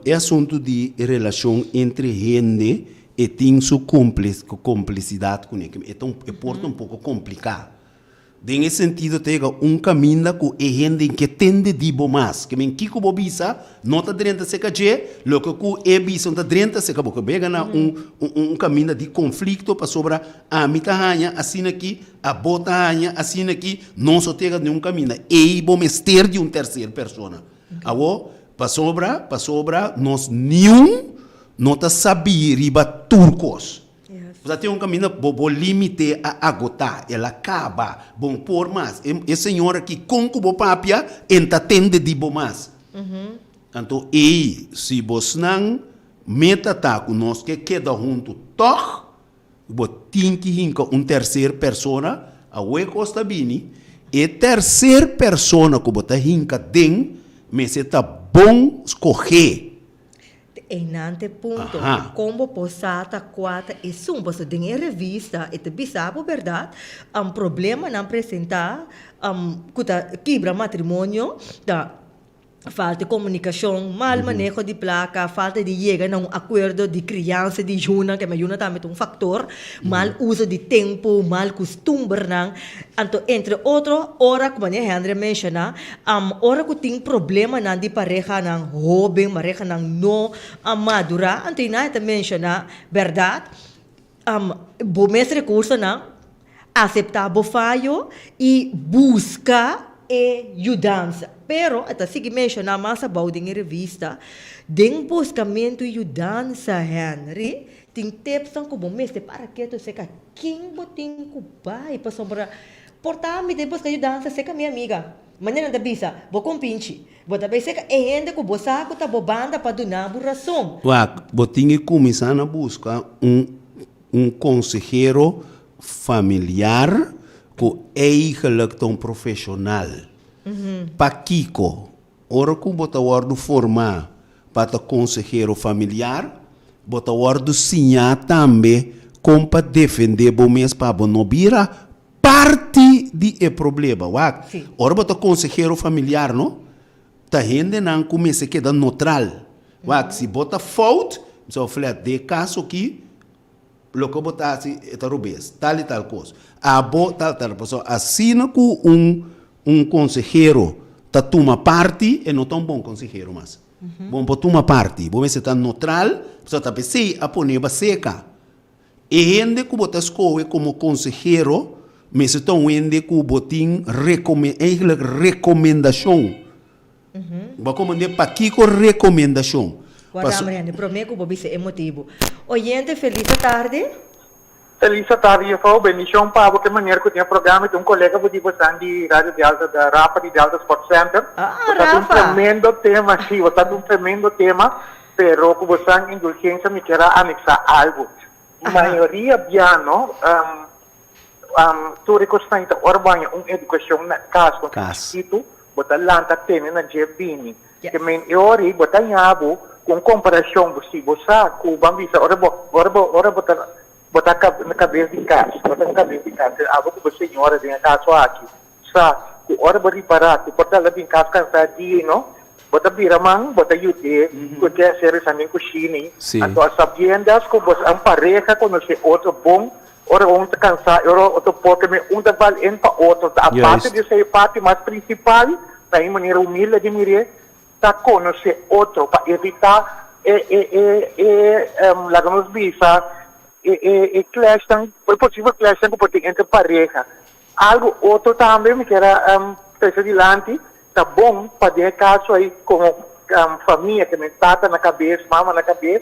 e asuntu di relashon entre hende e tin su komplisidat kuné. E ta un e por ta un poko kompliká. Den e sentido ta yega un kaminda ku e hende ke tende di bo mas. Ke men kiko bo bisa no ta drenta seka dje, loke ku e bisa no ta drenta seka bo. Ke bo yega na un un kaminda di konflikto pasobra ami ta haña asina aki, abo ta haña asina aki, nos no ta yega den un kaminda. Ei bo mester di un terser persona. Awor, pasobra pasobra nos niun no ta sabí riba tur kos. Bo sa tin un kaminda bo bo limite a agotá, el a kaba, bo no por mas. E e señor aki kon ku bo papia e no ta tende di bo mas. Anto ei si bosnan meta ta ku nos ke keda huntu tòg, bo tin ki hinka un terser persona, awe kos ta bini, e terser persona ku bo ta hinka den mester ta bon skohé. Te einan te punto. Kon bo por sa ta kua ta esun? Pasobra den e revista e ta bisa bo bèrdat, problemanan presentá ku ta kibra matrimonio ta falta di komunikashon, mal maneho di plaka, falta di yega na un akuerdo di kriansa di yunan, ke yunan tambe ta un faktor, mal uso di tempu, mal kustumbernan. Anto entre otro ora ku manera Henry a menshoná, ora ku tin problemanan di parehanan hóben, parehanan no a madurá, anto i nan e ta menshoná bèrdat, bo mes rekursonan, aseptá bo fayo i buska e yudansa. Pero e ta sigui menshoná mas abou den e revista, den buskamentu yudansa Henry, tin tipsnan ku bo mester para ketu seka Ken bo tin ku bai? Pasobra por ta mi den buska yudansa seka mi amiga. Manera nan ta bisa, bo kompinchi. Bo ta bai seka e hende ku bo sa ku ta bo banda pa duna bo rason. Wak, bo tin ke kuminsá na buska un un konsehero familiar ku eigelijk ta un profeshonal. Pakiko? Ora ku bo ta wòrdu formá pa ta konsehero familiar, bo ta wòrdu siñá tambe kon pa defendé bo mes pa bo no bira parti di e problema. Wak, ora bo ta konsehero familiar no, ta hendenan ku mester keda notral. Wak, si bo ta fout, So flat, den e kaso aki, loke bo ta hasi e ta robes, tal i tal kos. Abo tal tal, pasobra asina ku un un konsehero ta tuma parti, e no ta un bon konsehero mas. Bo no por tuma parti, bo mester ta neutral, pasobra ta p'esei a pone bo seka. E hende ku bo ta skohe komo konsehero mester ta un hende ku bo tin rekome, eigenlijk rekomendashon. Bo a komprendé pakiko rekomendashon? Guarda Paso. Marianne, promé ku bo bisa e motibu. Oyente, felis atardi. Felis atardi juffrouw, bendishon pa bo ke manera ku tin e programa i ta un kolega bo di bosan di Radio Delta da Rafa di Delta Sport Center. Ah, Bo sa tin un Rafa! tremendo tema, si, bo sa tin un tremendo tema, pero ku bosan indulgensia mi kier a aneksá algu. Mayoria bia no, Tur e kosnan ta ora bo haña un edukashon na kas ku ta chikitu, bo ta lanta tene na dje bini. Ke men e ora ei bo ta haña bo ku un komparashon bo si bo sa ku ban bisa ora bo ora bo ora bo ta bo ta na kabes di kas, bo ta na kabes di kas, abo ku bo señora den e kaso aki sa ku ora bo ripará ku por ta la bin kas kansá di no, bo ta bira man, bo ta yud'é ku ke hacer esnan den kushina ei. Anto a sabiendas ku bo un pareha konosé otro bon, ora un ta kansá i ora otro por ke un ta val en pa otro. Ta aparte di esei e parti mas prinsipal, na e manera humilde di mir'é, ta konosé otro pa evitá e e e e laga nos bisa e e e clashnan, e posibel clashnan ku por tin entre pareha. Algo otro tambe mi kier a trece dilanti, ta bon pa den e caso ayi como famia ke men tata na cabes, mama na cabes,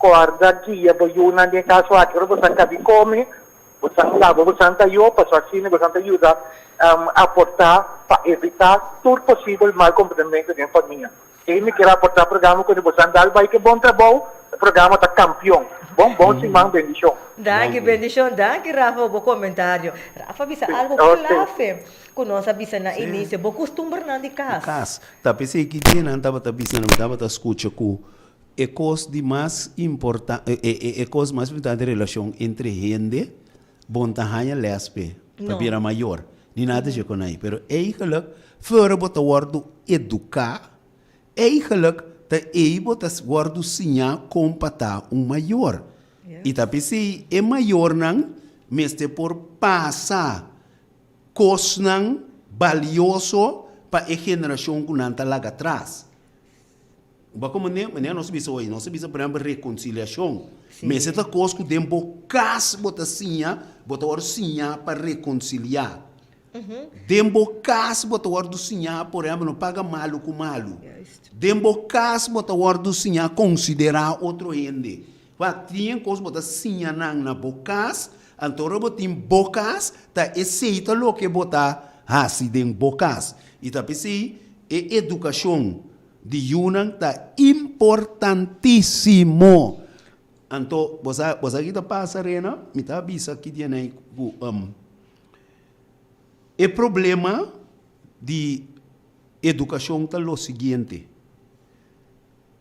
corda guia bo yunan den e caso aki ora bosan cabi come, bosan laba bosan tayo, pasobra asina bosan ta yuda aporta pa evita tur posibel mal comportamento den famia. Ey mi kier aporta programa cu bosan dal bay ke bon trabou, e programa ta campeon. Bon bon siman bendicion. Danki bendicion danki Rafa pa bo comentario. Rafa a bisa algo clave cu nos a bisa na inicio, bo custumbernan di cas. Di cas. Ta pesey ki dia nan tabata bisa mi tabata scucha cu e cos di mas importa e cos mas importante relacion entre hende bon ta haña les p'e pa bira mayor. Ni nada dje kon ai. Pero eigenlijk, fora bo ta wòrdu eduká, eigenlijk ta ei bo ta wòrdu siñá kon pa ta un mayor. I ta p'esei e mayornan mester por pasa kosnan balioso pa e generashon ku nan ta laga atras. Bo a komprendé? Manera nos a bisa hoy, nos a bisa por ehempel rekonsiliashon. Mester ta kos ku den bo kas bo ta siña, bo ta wòrdu siña pa rekonsiliá. Den bo kas bo ta wòrdu siña, por ehempel, no paga malu ku malu. Den bo kas bo ta wòrdu siña konsiderá otro hende. Wak, tin e kos bo ta siña nan na bo kas, anto ora bo tin bo kas, ta esei ta loke bo ta hasi den bo kas. I ta p'esei e edukashon Di yunan ta importantísimo. Anto, bo sa, bo sa ki ta pasa, Rena? Mi ta bisa ki dia nei ku e problema di edukashon ta lo siguiente,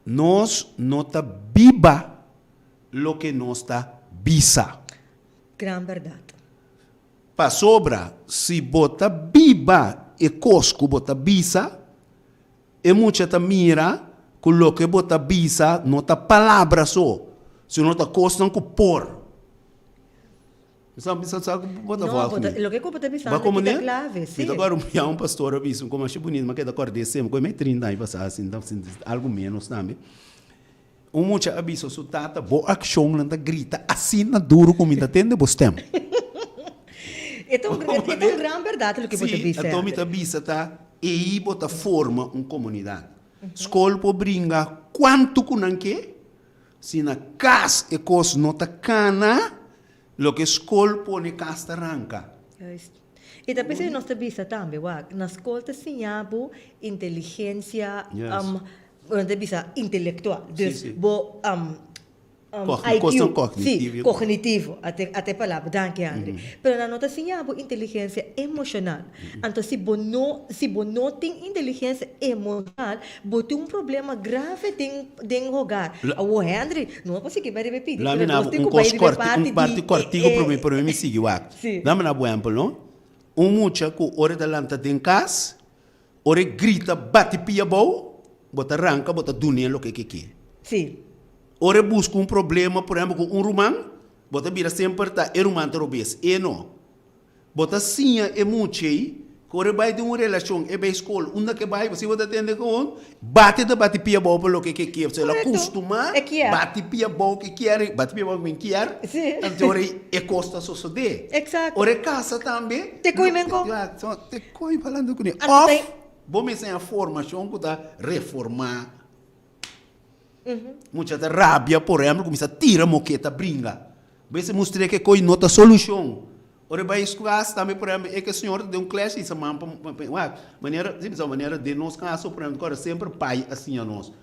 nos no ta biba loke nos ta bisa. Gran bèrdat. Pasobra si bo ta biba e kos ku bo ta bisa, E mucha ta mira ku loke bo ta bisa no ta palabra so, sino ta kosnan ku por. Sa bisa sa ku bo ta No, volg bo ta, mi? loke ku bo ta Ba bisando komo aki ta ne? klave, Mi si. ta kòrda un bia un pastor a bisa un kos masha bunita, mi a keda kòrd'é semper, ku e mei trinta aña pasá asin, ta sinti algu ménos tambe. Un mucha a bisa su tata, Bo akshonnan ta grita asina duru ku mi ta tende bo stèm. E ta un, e ta un gran bèrdat loke bo ta Sí, bisa, anto mi ta André. bisa ta ei bo ta forma un komunidat. Skol por bringa kuantu ku nan ke, si na kas e kos no ta kana, loke skol pone kas ta ranka. Juist. I ta p'esei nos ta bisa tambe, wak, na skol ta siña bo inteligensia, Yes. Bo ta bisa intelectual. Dus Sí, sí. bo um, um, Cogni- IQ. cosnan cognitivo. Sí, cognitivo. Ate, ate palabra. Danki, André. Pero nan no ta siña bo inteligencia emocional. Anto si bo no, si bo no tin inteligencia emocional, bo tin un problema grave den, den hogar. La- Awo, Henry, no a por sigui bai riba e pidi, Lami pero na nos tin un ku bai kos riba e korti, parti un parti di kortiku e, prome, prome mi sigui wak. Sí. Dame na bo ehempel, no? Un mucha ku ora e ta lanta den kas, Ora e grita bati pia abou, bo ta ranka, bo ta dun'é loke ke ke. Sí. Ora e buska un problema, por ehempel, ku un ruman, bo ta bira semper ta e ruman ta robes, e no. Bo ta siña e mucha ei ku ora e bai den un relashon, e bai skol, unda ku e bai, si bo ta tende ku bati ta bati pia abou pa loke ke kier. So el a kustumá bati pia abou ke kier, bati pia abou ke men kier, anto ora e kos ta sosodé. Ora e kasa tambe, Te koi men kon. Te koi falando kuné. Òf bo mester haña formashon ku ta reformá. Mucha ta rabia por ehempel cuminsa tira moketa bringa. Bes e mustr'é ke koy no ta solucion. Ora e bai klas tambe por ehempel e ke señor ta den un clash y sa man pa wak manera si bisa manera den nos caso por ehempel kore semper pai a siña nos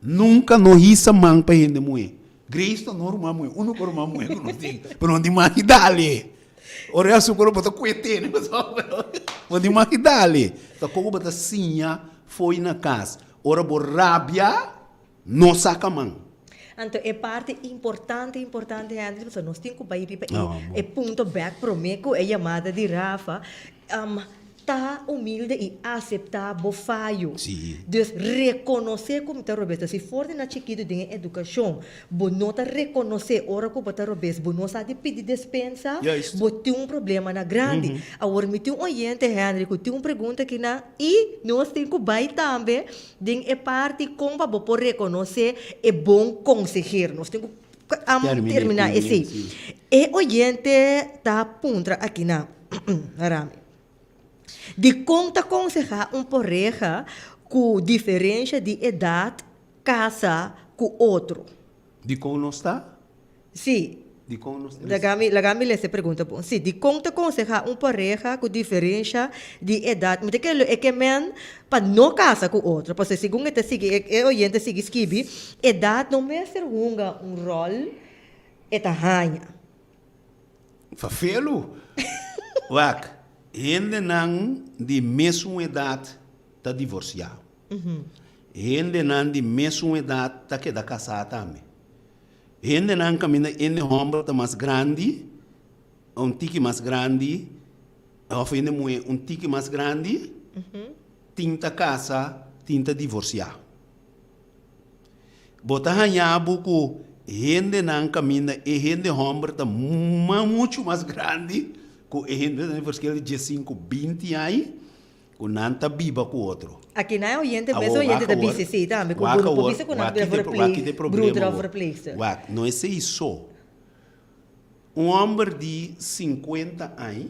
nunca no hisa man pa hende muhe. Grace ta no ruman muhe unico ruman muhe ku nos tin pero no tin man ki dale. Ora e azucar bo ta kue tene pasobra bo tin man ki dale. Ta koco bo ta siña fo'i na cas. Ora bo rabia, no saca man. Anto e parti importante, importante, Henry, pasobra nos tin cu bay riba e punto bek prome cu e yamada di Rafa, ta humilde y acepta bo fayo. Dus reconoce cu mi ta robes. Si for di na chikito den e educacion bo no ta reconoce ora cu bo ta robes, bo no sa di pidi despensa, bo tin un problema na grandi. Awor mi tin un oyente, Henry, cu tin un pregunta aki na. I nos tin ku bai tambe den e parti kon pa bo por rekonosé e bon konsehero. Nos tin ku terminá esei. E oyente ta puntra aki na Rami, Dikon ta konsehá un pareha ku diferensha di edat kasa ku otro? Dikon nos ta? Sí. Dikon nos ta Laga mi, laga mi lesa e pregunta bon. Sí, dikon ta konsehá un pareha ku diferensha di edat? Mi ta kere lo e ke men pa no kasa ku otro, pasobra segun e ta sigui, e e oyente sigui skibi, edat no mester hunga un ròl e ta haña. Fafelu! Wak, hendenan di mesun edat ta divorsiá. Hendenan di mesun edat ta keda kasá tambe. Hendenan kaminda hende hòmber ta mas grandi, un tiki mas grandi, òf hende muhé un tiki mas grandi, tin ta kasa, tin ta divorsiá. Bo ta haña bo ku hendenan kaminda e hende hòmber ta muchu mas grandi ku e hende, ta verschil di diesinku, binti aña. Ku nan ta biba ku otro. Aki nan e oyente mes oyente ta bisa esei tambe ku bo no por bisa ku nan ta verpleeg broeder of verpleegster. Wak, no esei so. Un homber di sinkuenta añ,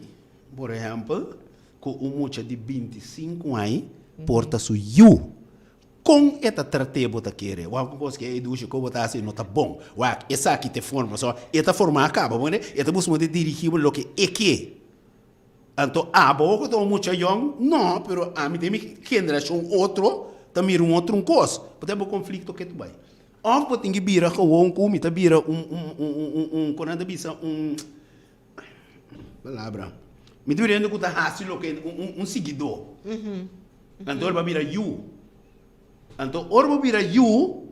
por ehèmpel, ku un mucha di bintisinku añ por ta su yu. Kon e ta trat'é bo ta kere? Wak un kos ku e dushi ku bo ta hasi no ta bon. Wak, esaki ta e forma. So, e ta forma kaba, bo e ta buska moda di dirigí bo loke e ke. Anto abo ku ta un mucha yòn? No, pero ami den mi generashon otro ta mira un otro un kos. Bo ta bo konflikto ke ta bai. Òf bo tin ki bira gewon ku mi ta bira un un un un un kon nan ta bisa un palabra mi ta bira hende ku ta hasi loke un un un siguidó. Anto el ba bira yu. Anto ora bo bira yu.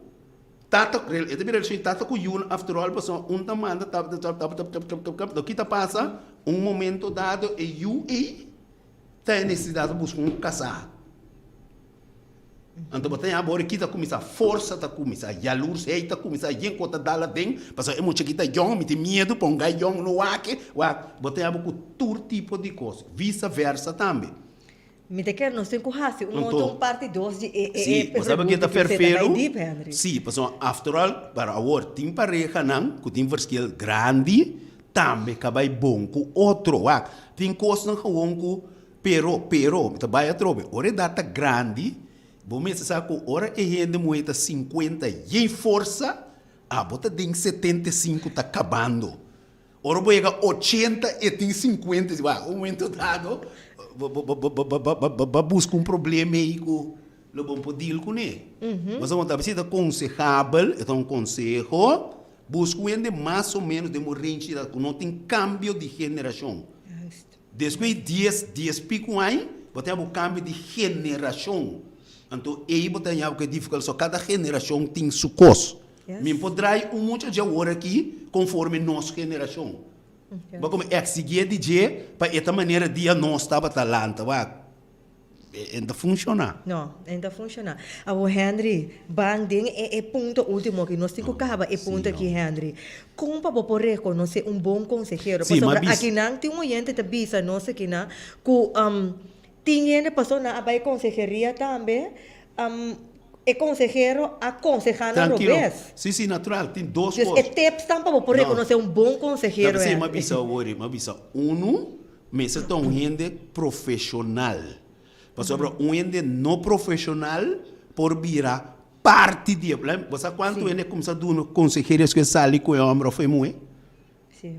Tata, e ta bira relashon di tata ku yu after all pasobra un ta manda tap tap tap tap tap tap tap tap loke ta pasa un momento dado e yu ei ta e nesesidat pa buska un kasá anto bo ta yaha bo ora ki ta kuminsá forsa ta kuminsá yalursheid ta kuminsá yen ku ta dal aden pasobra e mucha ki ta yòn mi tin miedu pa un gai yòn no wak e wak bo ta yaha bo ku tur tipo di kos visa versa tambe. Mi ta kere nos tin ku hasi un otro un parti dos di e e Sí, bo sabe pregunta ke ta ku usted ta bai ferfelu? deep, Henry. Sí, pasobra after all, pero awor tin parehanan ku tin verschil grandi tambe ka bai bon ku otro. Wak, tin kosnan gewoon ku pero, pero, mi ta bai atrobe, ora edat ta grandi, bo mester sa ku ora e hende muhé ta sinkuenta yei forsa, abo ta den 75 ta kabando. Ora bo yega ochenta e tin sinkuenta i wak un momento dado bo bo bo bo bo buska un problema ei ku lo bo por deal kuné. Pasobra bo ta bisa e ta konsehabel, e ta un konseho, buska un hende mas o menos den bo renchi di edat ku no tin kambio di generashon. Despues di dies, dies piku aña bo ta haña bo kambio di generashon. Anto ei bo ta haña ku e difikultat, so kada generashon tin su kos. Mi por drai un mucha dje awor aki konforme nos generashon. Bo komo eksigié di dje pa e ta manera dia nos tabata lanta. Wak. E no ta funshoná. No, e no ta funshoná. Awor Henry, ban den e e punto último aki. Nos tin ku kaba e punto aki, Henry. Kon pa bo por rekonosé un bon konsehero? Sí, Pasobra m'a bisa. akinan tin un oyente ta bisa nos akinan ku tin hende pasobra nan a bai konseheria tambe, e konsehero a konsehá nan Trankilo. robes. Sí, sí, natural. Tin dos Dus kos. e tipsnan pa bo por No. rekonosé un bon Ta konsehero, p'esei m'a Henry. bisa awor, m'a bisa unu, Mester ta un hende profeshonal. Pasobra un hende no profeshonal por bira parti di e problema. Bo sa kuantu hende kumsa duna konseheria esku e sali ku e hòmber òf e muhé?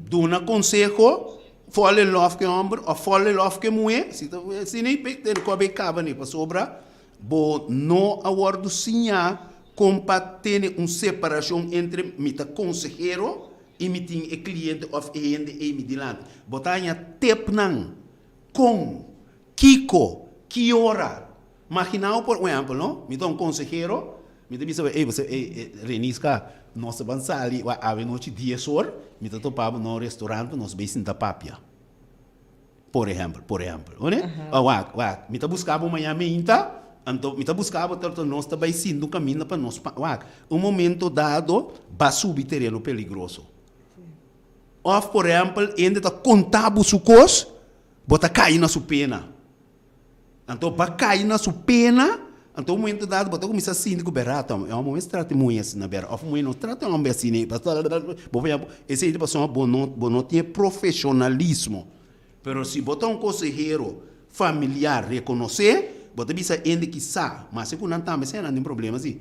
Duna konseho, fall in love ku e hòmber òf fall in love ku e muhé. Si ta asina ei te kòp ei kaba nei pasobra bo no a wòrdu siñá kon pa tene un separashon entre mi ta konsehero i mi tin e kliente òf e hende ei mi dilanti. Bo ta haña tepnan kon, kiko, ki ora. Maginá bo por un ehèmpel, no? Mi ta un konsehero, mi ta bisa bo, ey, bo sa, ey, Reniska, nos ta ban sali awe nochi dies or, mi ta topa bo na un restorant pa nos bai sinta papia. Por ehèmpel, por ehèmpel, oné? O wak, wak, mi ta buska bo maña meinta, anto mi ta buska bo torto nos ta bai sinta un kaminda pa nos pa, wak, un momento dado ba subi tereno peligroso. Òf por ehèmpel, hende ta konta bo su kos, bo ta kai na su pena. Anto ba kai na su pena, anto un momento dado bo ta kuminsá sinti ku bèrdat e hòmber mes trata e muhé asina bèrdat òf muhé no trata e hòmber asina bo por esei ta pasobra bo no bo no tin e profeshonalismo. Pero si bo ta un konsehero familiar rekonosé, bo ta bisa hende kisá, mas e ku nan tambe sa nan tin problema si.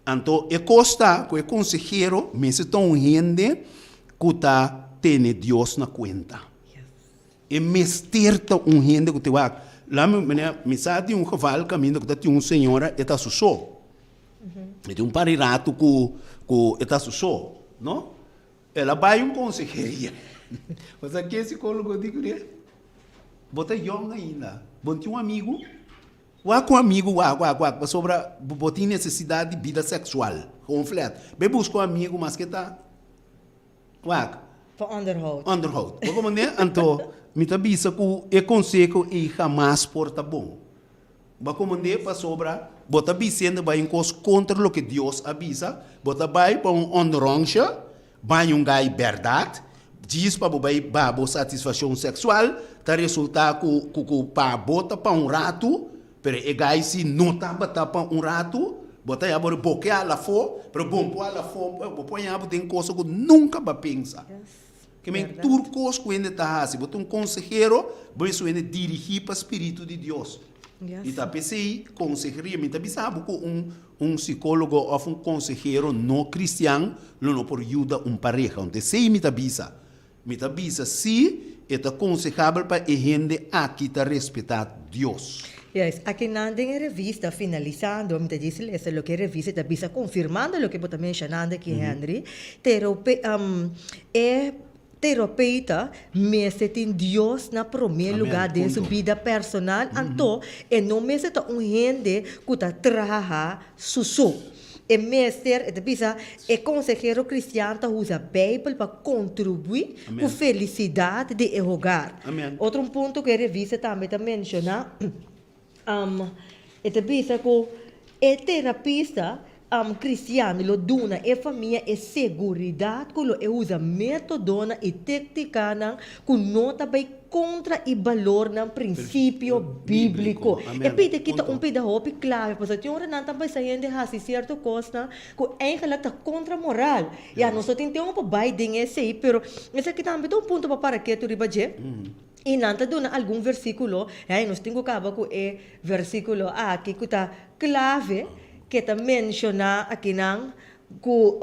Anto e kos ta ku e konsehero mester ta un hende ku ta tene Dios na kuenta. E mester ta un hende ku te wak. La mi mene, mi sa di un geval kaminda ku ta tin un señora e ta su so. E tin un par di ratu ku ku e ta su so, no? El a bai un konseheria. Bo sa ke sikólogo di kuné? Bo ta yòn ainda. Bo no tin un amigu? Wak ku amigu wak wak wak pasobra bo tin nesesidat di bida seksual. Gewoon flat. Bai buska un amigu maske ta. Wak. Pa onderhoud. Onderhoud. Bo komprendé? Anto, mi ta bisa ku e konseho ei hamas por ta bon. Bo a komprendé? Pasobra bo ta bisendo bai un kos kontra loke Dios a bisa. Bo ta bai pa un onderonsje, bai un gai bèrdat, djis pa bo bai ba bo satisfakshon seksual, ta resultá ku ku ku pa bo ta pa un ratu, Pero e gai si no tabata pa un ratu, bo ta ya bo boke ala afó, pero bon por ala afó, bo por haña bo den cosa ku nunka bo a pensa. Ke men tur kos ku hende ta hasi, bo ta un konsehero, bo mester un hende dirigí pa spiritu di Dios. I ta p'esei konseheria, mi ta bisa bo ku un un sikólogo òf un konsehero no kristian lo no por yuda un pareha. Esei mi ta bisa. Mi ta bisa si e ta konsehabel pa e hende aki ta respetá Dios. Juist, akinan den e revista, finalisando, mi ta djis lesa loke e revista ta bisa, konfirmando loke bo ta menshonando aki, Henry, terope, e teropeita mester tin Dios na promé lugá den su bida personal, anto e no mester ta un hende ku ta traha su so. E mester, e ta bisa, e konsehero kristian ta usa Beibel pa kontribuí ku felisidat di e hogar. Otro un punto ku e revista tambe ta menshoná, e ta bisa ku e terapista kristian lo duna e famia e seguridat ku lo e usa métodonan i téktikanan ku no ta bai kontra e balornan prinsipio bíbliko. E pida aki ta un pida hopi klave pasobra tin ora nan ta bisa hende hasi sierto kosnan ku eigenlik ta kontra moral. Ya, nos no tin tempu pa bai den esei, pero esaki tambe ta un punto pa para ketu riba dje. I nan ta duna algun versíkulo, ya, i nos tin ku kaba ku e versíkulo aki ku ta klave ke ta menshoná akinan Ku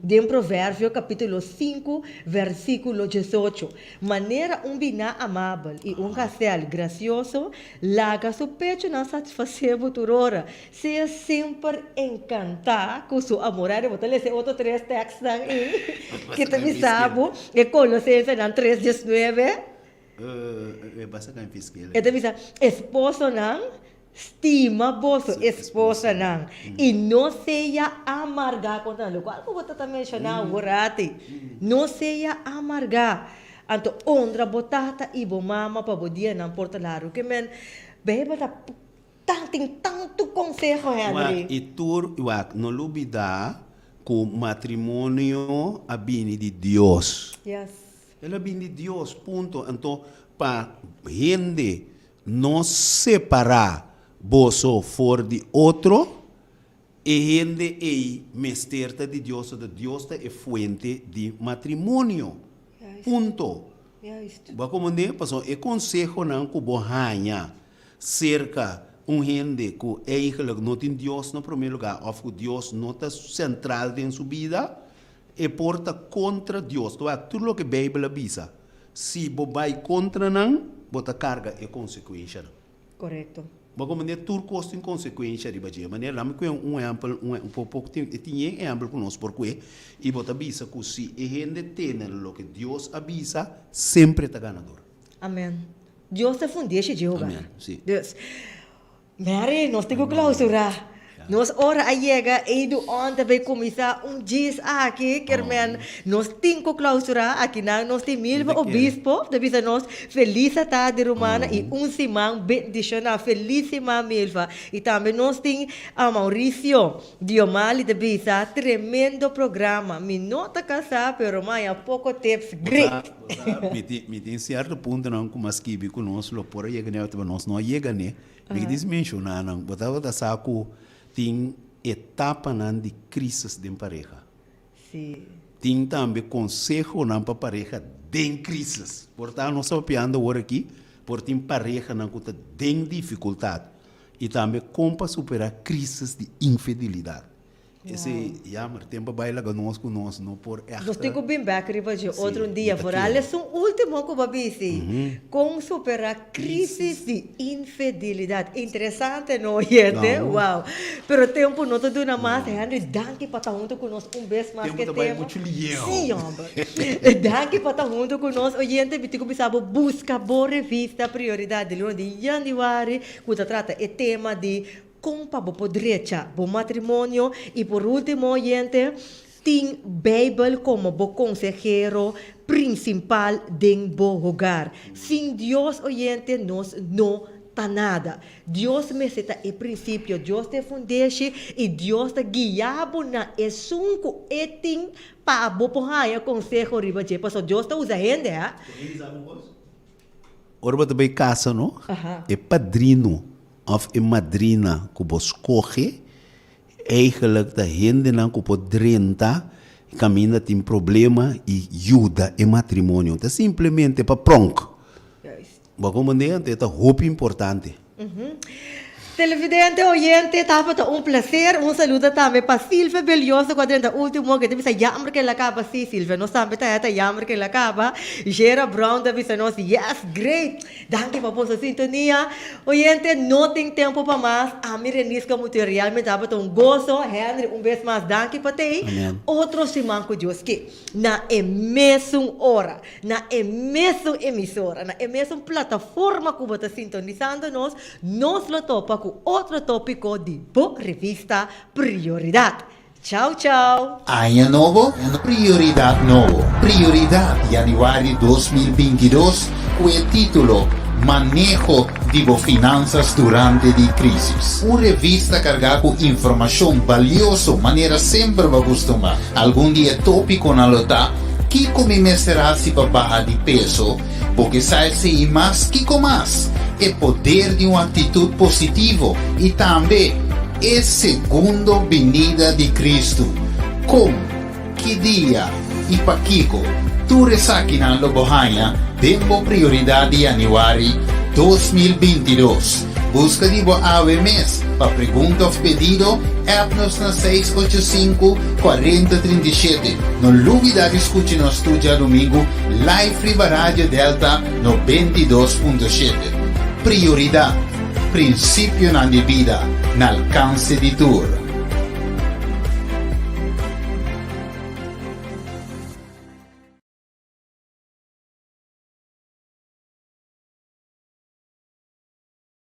den Proverbio kapítulo sinku versíkulo diesocho, Manera un biná amabel i un gasèl grasioso, laga su pechunan satisfasé bo tur ora. Sea semper enkantá ku su amor. Ari bo ta lesa e otro tres tèkstnan ei ke ta bisa bo e Kolosensenan tres diesnuebe. E ta bisa, Esposonan, Stima boso esposanan i no sea amargá kontra nan, lokual ku bo ta ta menshoná awor ati. No sea amargá. Anto honra bo tata i bo mama pa bo dianan por ta largu. Ke men, Beibel ta. Tan tin tantu konseho, Henry. Wak, i tur, wak, no lubidá ku matrimonio a bini di Dios. Yes. El a bini di Dios, punto. Anto, pa hende no separá boso for di otro, e hende ei mester ta di Dios, pasobra Dios ta e fuente di matrimonio. Punto. Bo a komprendé? Pasobra e konsehonan ku bo haña serka un hende ku eigenlijk no tin Dios na promé lugá òf ku Dios no ta sentral den su bida, e por ta kontra Dios. Tòg, tur loke Beibel a bisa, si bo bai kontra nan, bo ta karga e konsekuenshanan. Korekto. Bo a komprendé? Tur kos tin konsekuensha riba dje. Manera, lami kue un ehèmpel, un poko tin, e tin yen ehèmpel ku nos por kue, i bo ta bisa ku si e hende tene loke Dios a bisa, semper e ta ganador. Amen. Dios ta fundeshi dje hogar. Amen, si. Dus, Mary, nos tin ku klausurá. Nos ora a yega, Eidu on ta bay kuminsá un djis aki, kermen nos tin ku klausurá. Akinan nos tin Milva Obispo ta bisa nos felis atardi rumannan i un siman bendishoná. Felis siman Milva. I tambe nos tin Mauricio Diomali ta bisa tremendo programa. Mi no ta kasá pero maya poko tips great. Bo sa, mi tin, mi tin sierto puntonan ku m'a skibi ku nos lo por a yega n'e, pero nos no a yega n'e. Mi ki menshoná nan. Bo tabata sa ku tin etapanan di krísis den pareha. Sí. Tin tambe konsehonan pa pareha den krísis. Por ta nos ta papiando awor aki, por tin parehanan ku ta den difikultat i tambe kon pa superá krísis di infidelidat. Esei jammer, tempo a bai laga nos ku nos no por ègt. Nos tin ku bin bèk riba dje otro un dia. Vooral esun último ku bo a bisi, kon superá krísis di infidelidat. Interesante no, oyente? Wow! Pero tempu no ta duna mas. Henry, danki pa ta huntu ku nos un bes mas ku e tema. Tempu ta bai muchu lieu. Sí, hòmber. Danki pa ta huntu ku nos, oyente. Mi tin ku bisa bo buska bo revista Prioridat di luna di yanüari ku ta trata e tema di Kon pa bo por drecha bo matrimonio? I por último, oyente, tin Beibel komo bo konsehero prinsipal den bo hogar. Sin Dios, oyente, nos no ta nada. Dios mester ta e prinsipio, Dios ta e fundeshi i Dios ta guia bo na esun ku e tin pa bo por haña konseho riba dje. Pasobra Dios ta usa hende, ha? Ora bo ta bai kasa no, e padrino òf e madrina ku bo skohe eigenlijk ta hendenan ku por drenta kaminda tin problema i yuda e matrimonio. Ta simplemente pa pronk. Bo a komprendé? Anto e ta hopi importante. Televidente, oyente, tabata un placer. Un saludo tambe pa Silvia Belioso cu a drenta ultimo que ta bisa jammer que la caba. Si Silvia, nos tambe ta eta jammer que la caba. Gera Brown ta bisa nos, yes, great. Danki pa boso sintonia. Oyente, no tin tempo pa mas. Ami Renisca Mutuel realmente tabata un gozo. Henry, un bes mas danki pa tei. Otro siman cu Dios ke. Na e mesun ora, na e mesun emisora, na e mesun plataforma ku bo ta sintonisando nos, nos lo topa ku otro tópiko di bo revista Prioridat. Chau chau! Aña nobo, prioridat nobo. Prioridat Januari 2022 ku e título Maneho di bo finansas durante di krísis. Un revista kargá ku informashon balioso manera semper bo a kustumá. Algun di e tópikonan lo ta, Kiko mi mester hasi pa baha di peso? Bo ke sa esei i mas? Kiko mas? E poder di un aktitut positivo i tambe E segundo binida di Kristu. Kon, ki dia i pakiko? Tur esakinan lo bo haña den bo Prioridat di Yanüari 2022. Buska di bo awe mes. Pa pregunta of pedido, app nos na seis ocho sinku, kuarenta 37. No lubida di skucha nos tur djadumingu live riba Radio Delta 92.7. Prioridat, prinsipionan di bida na alkanse di tur.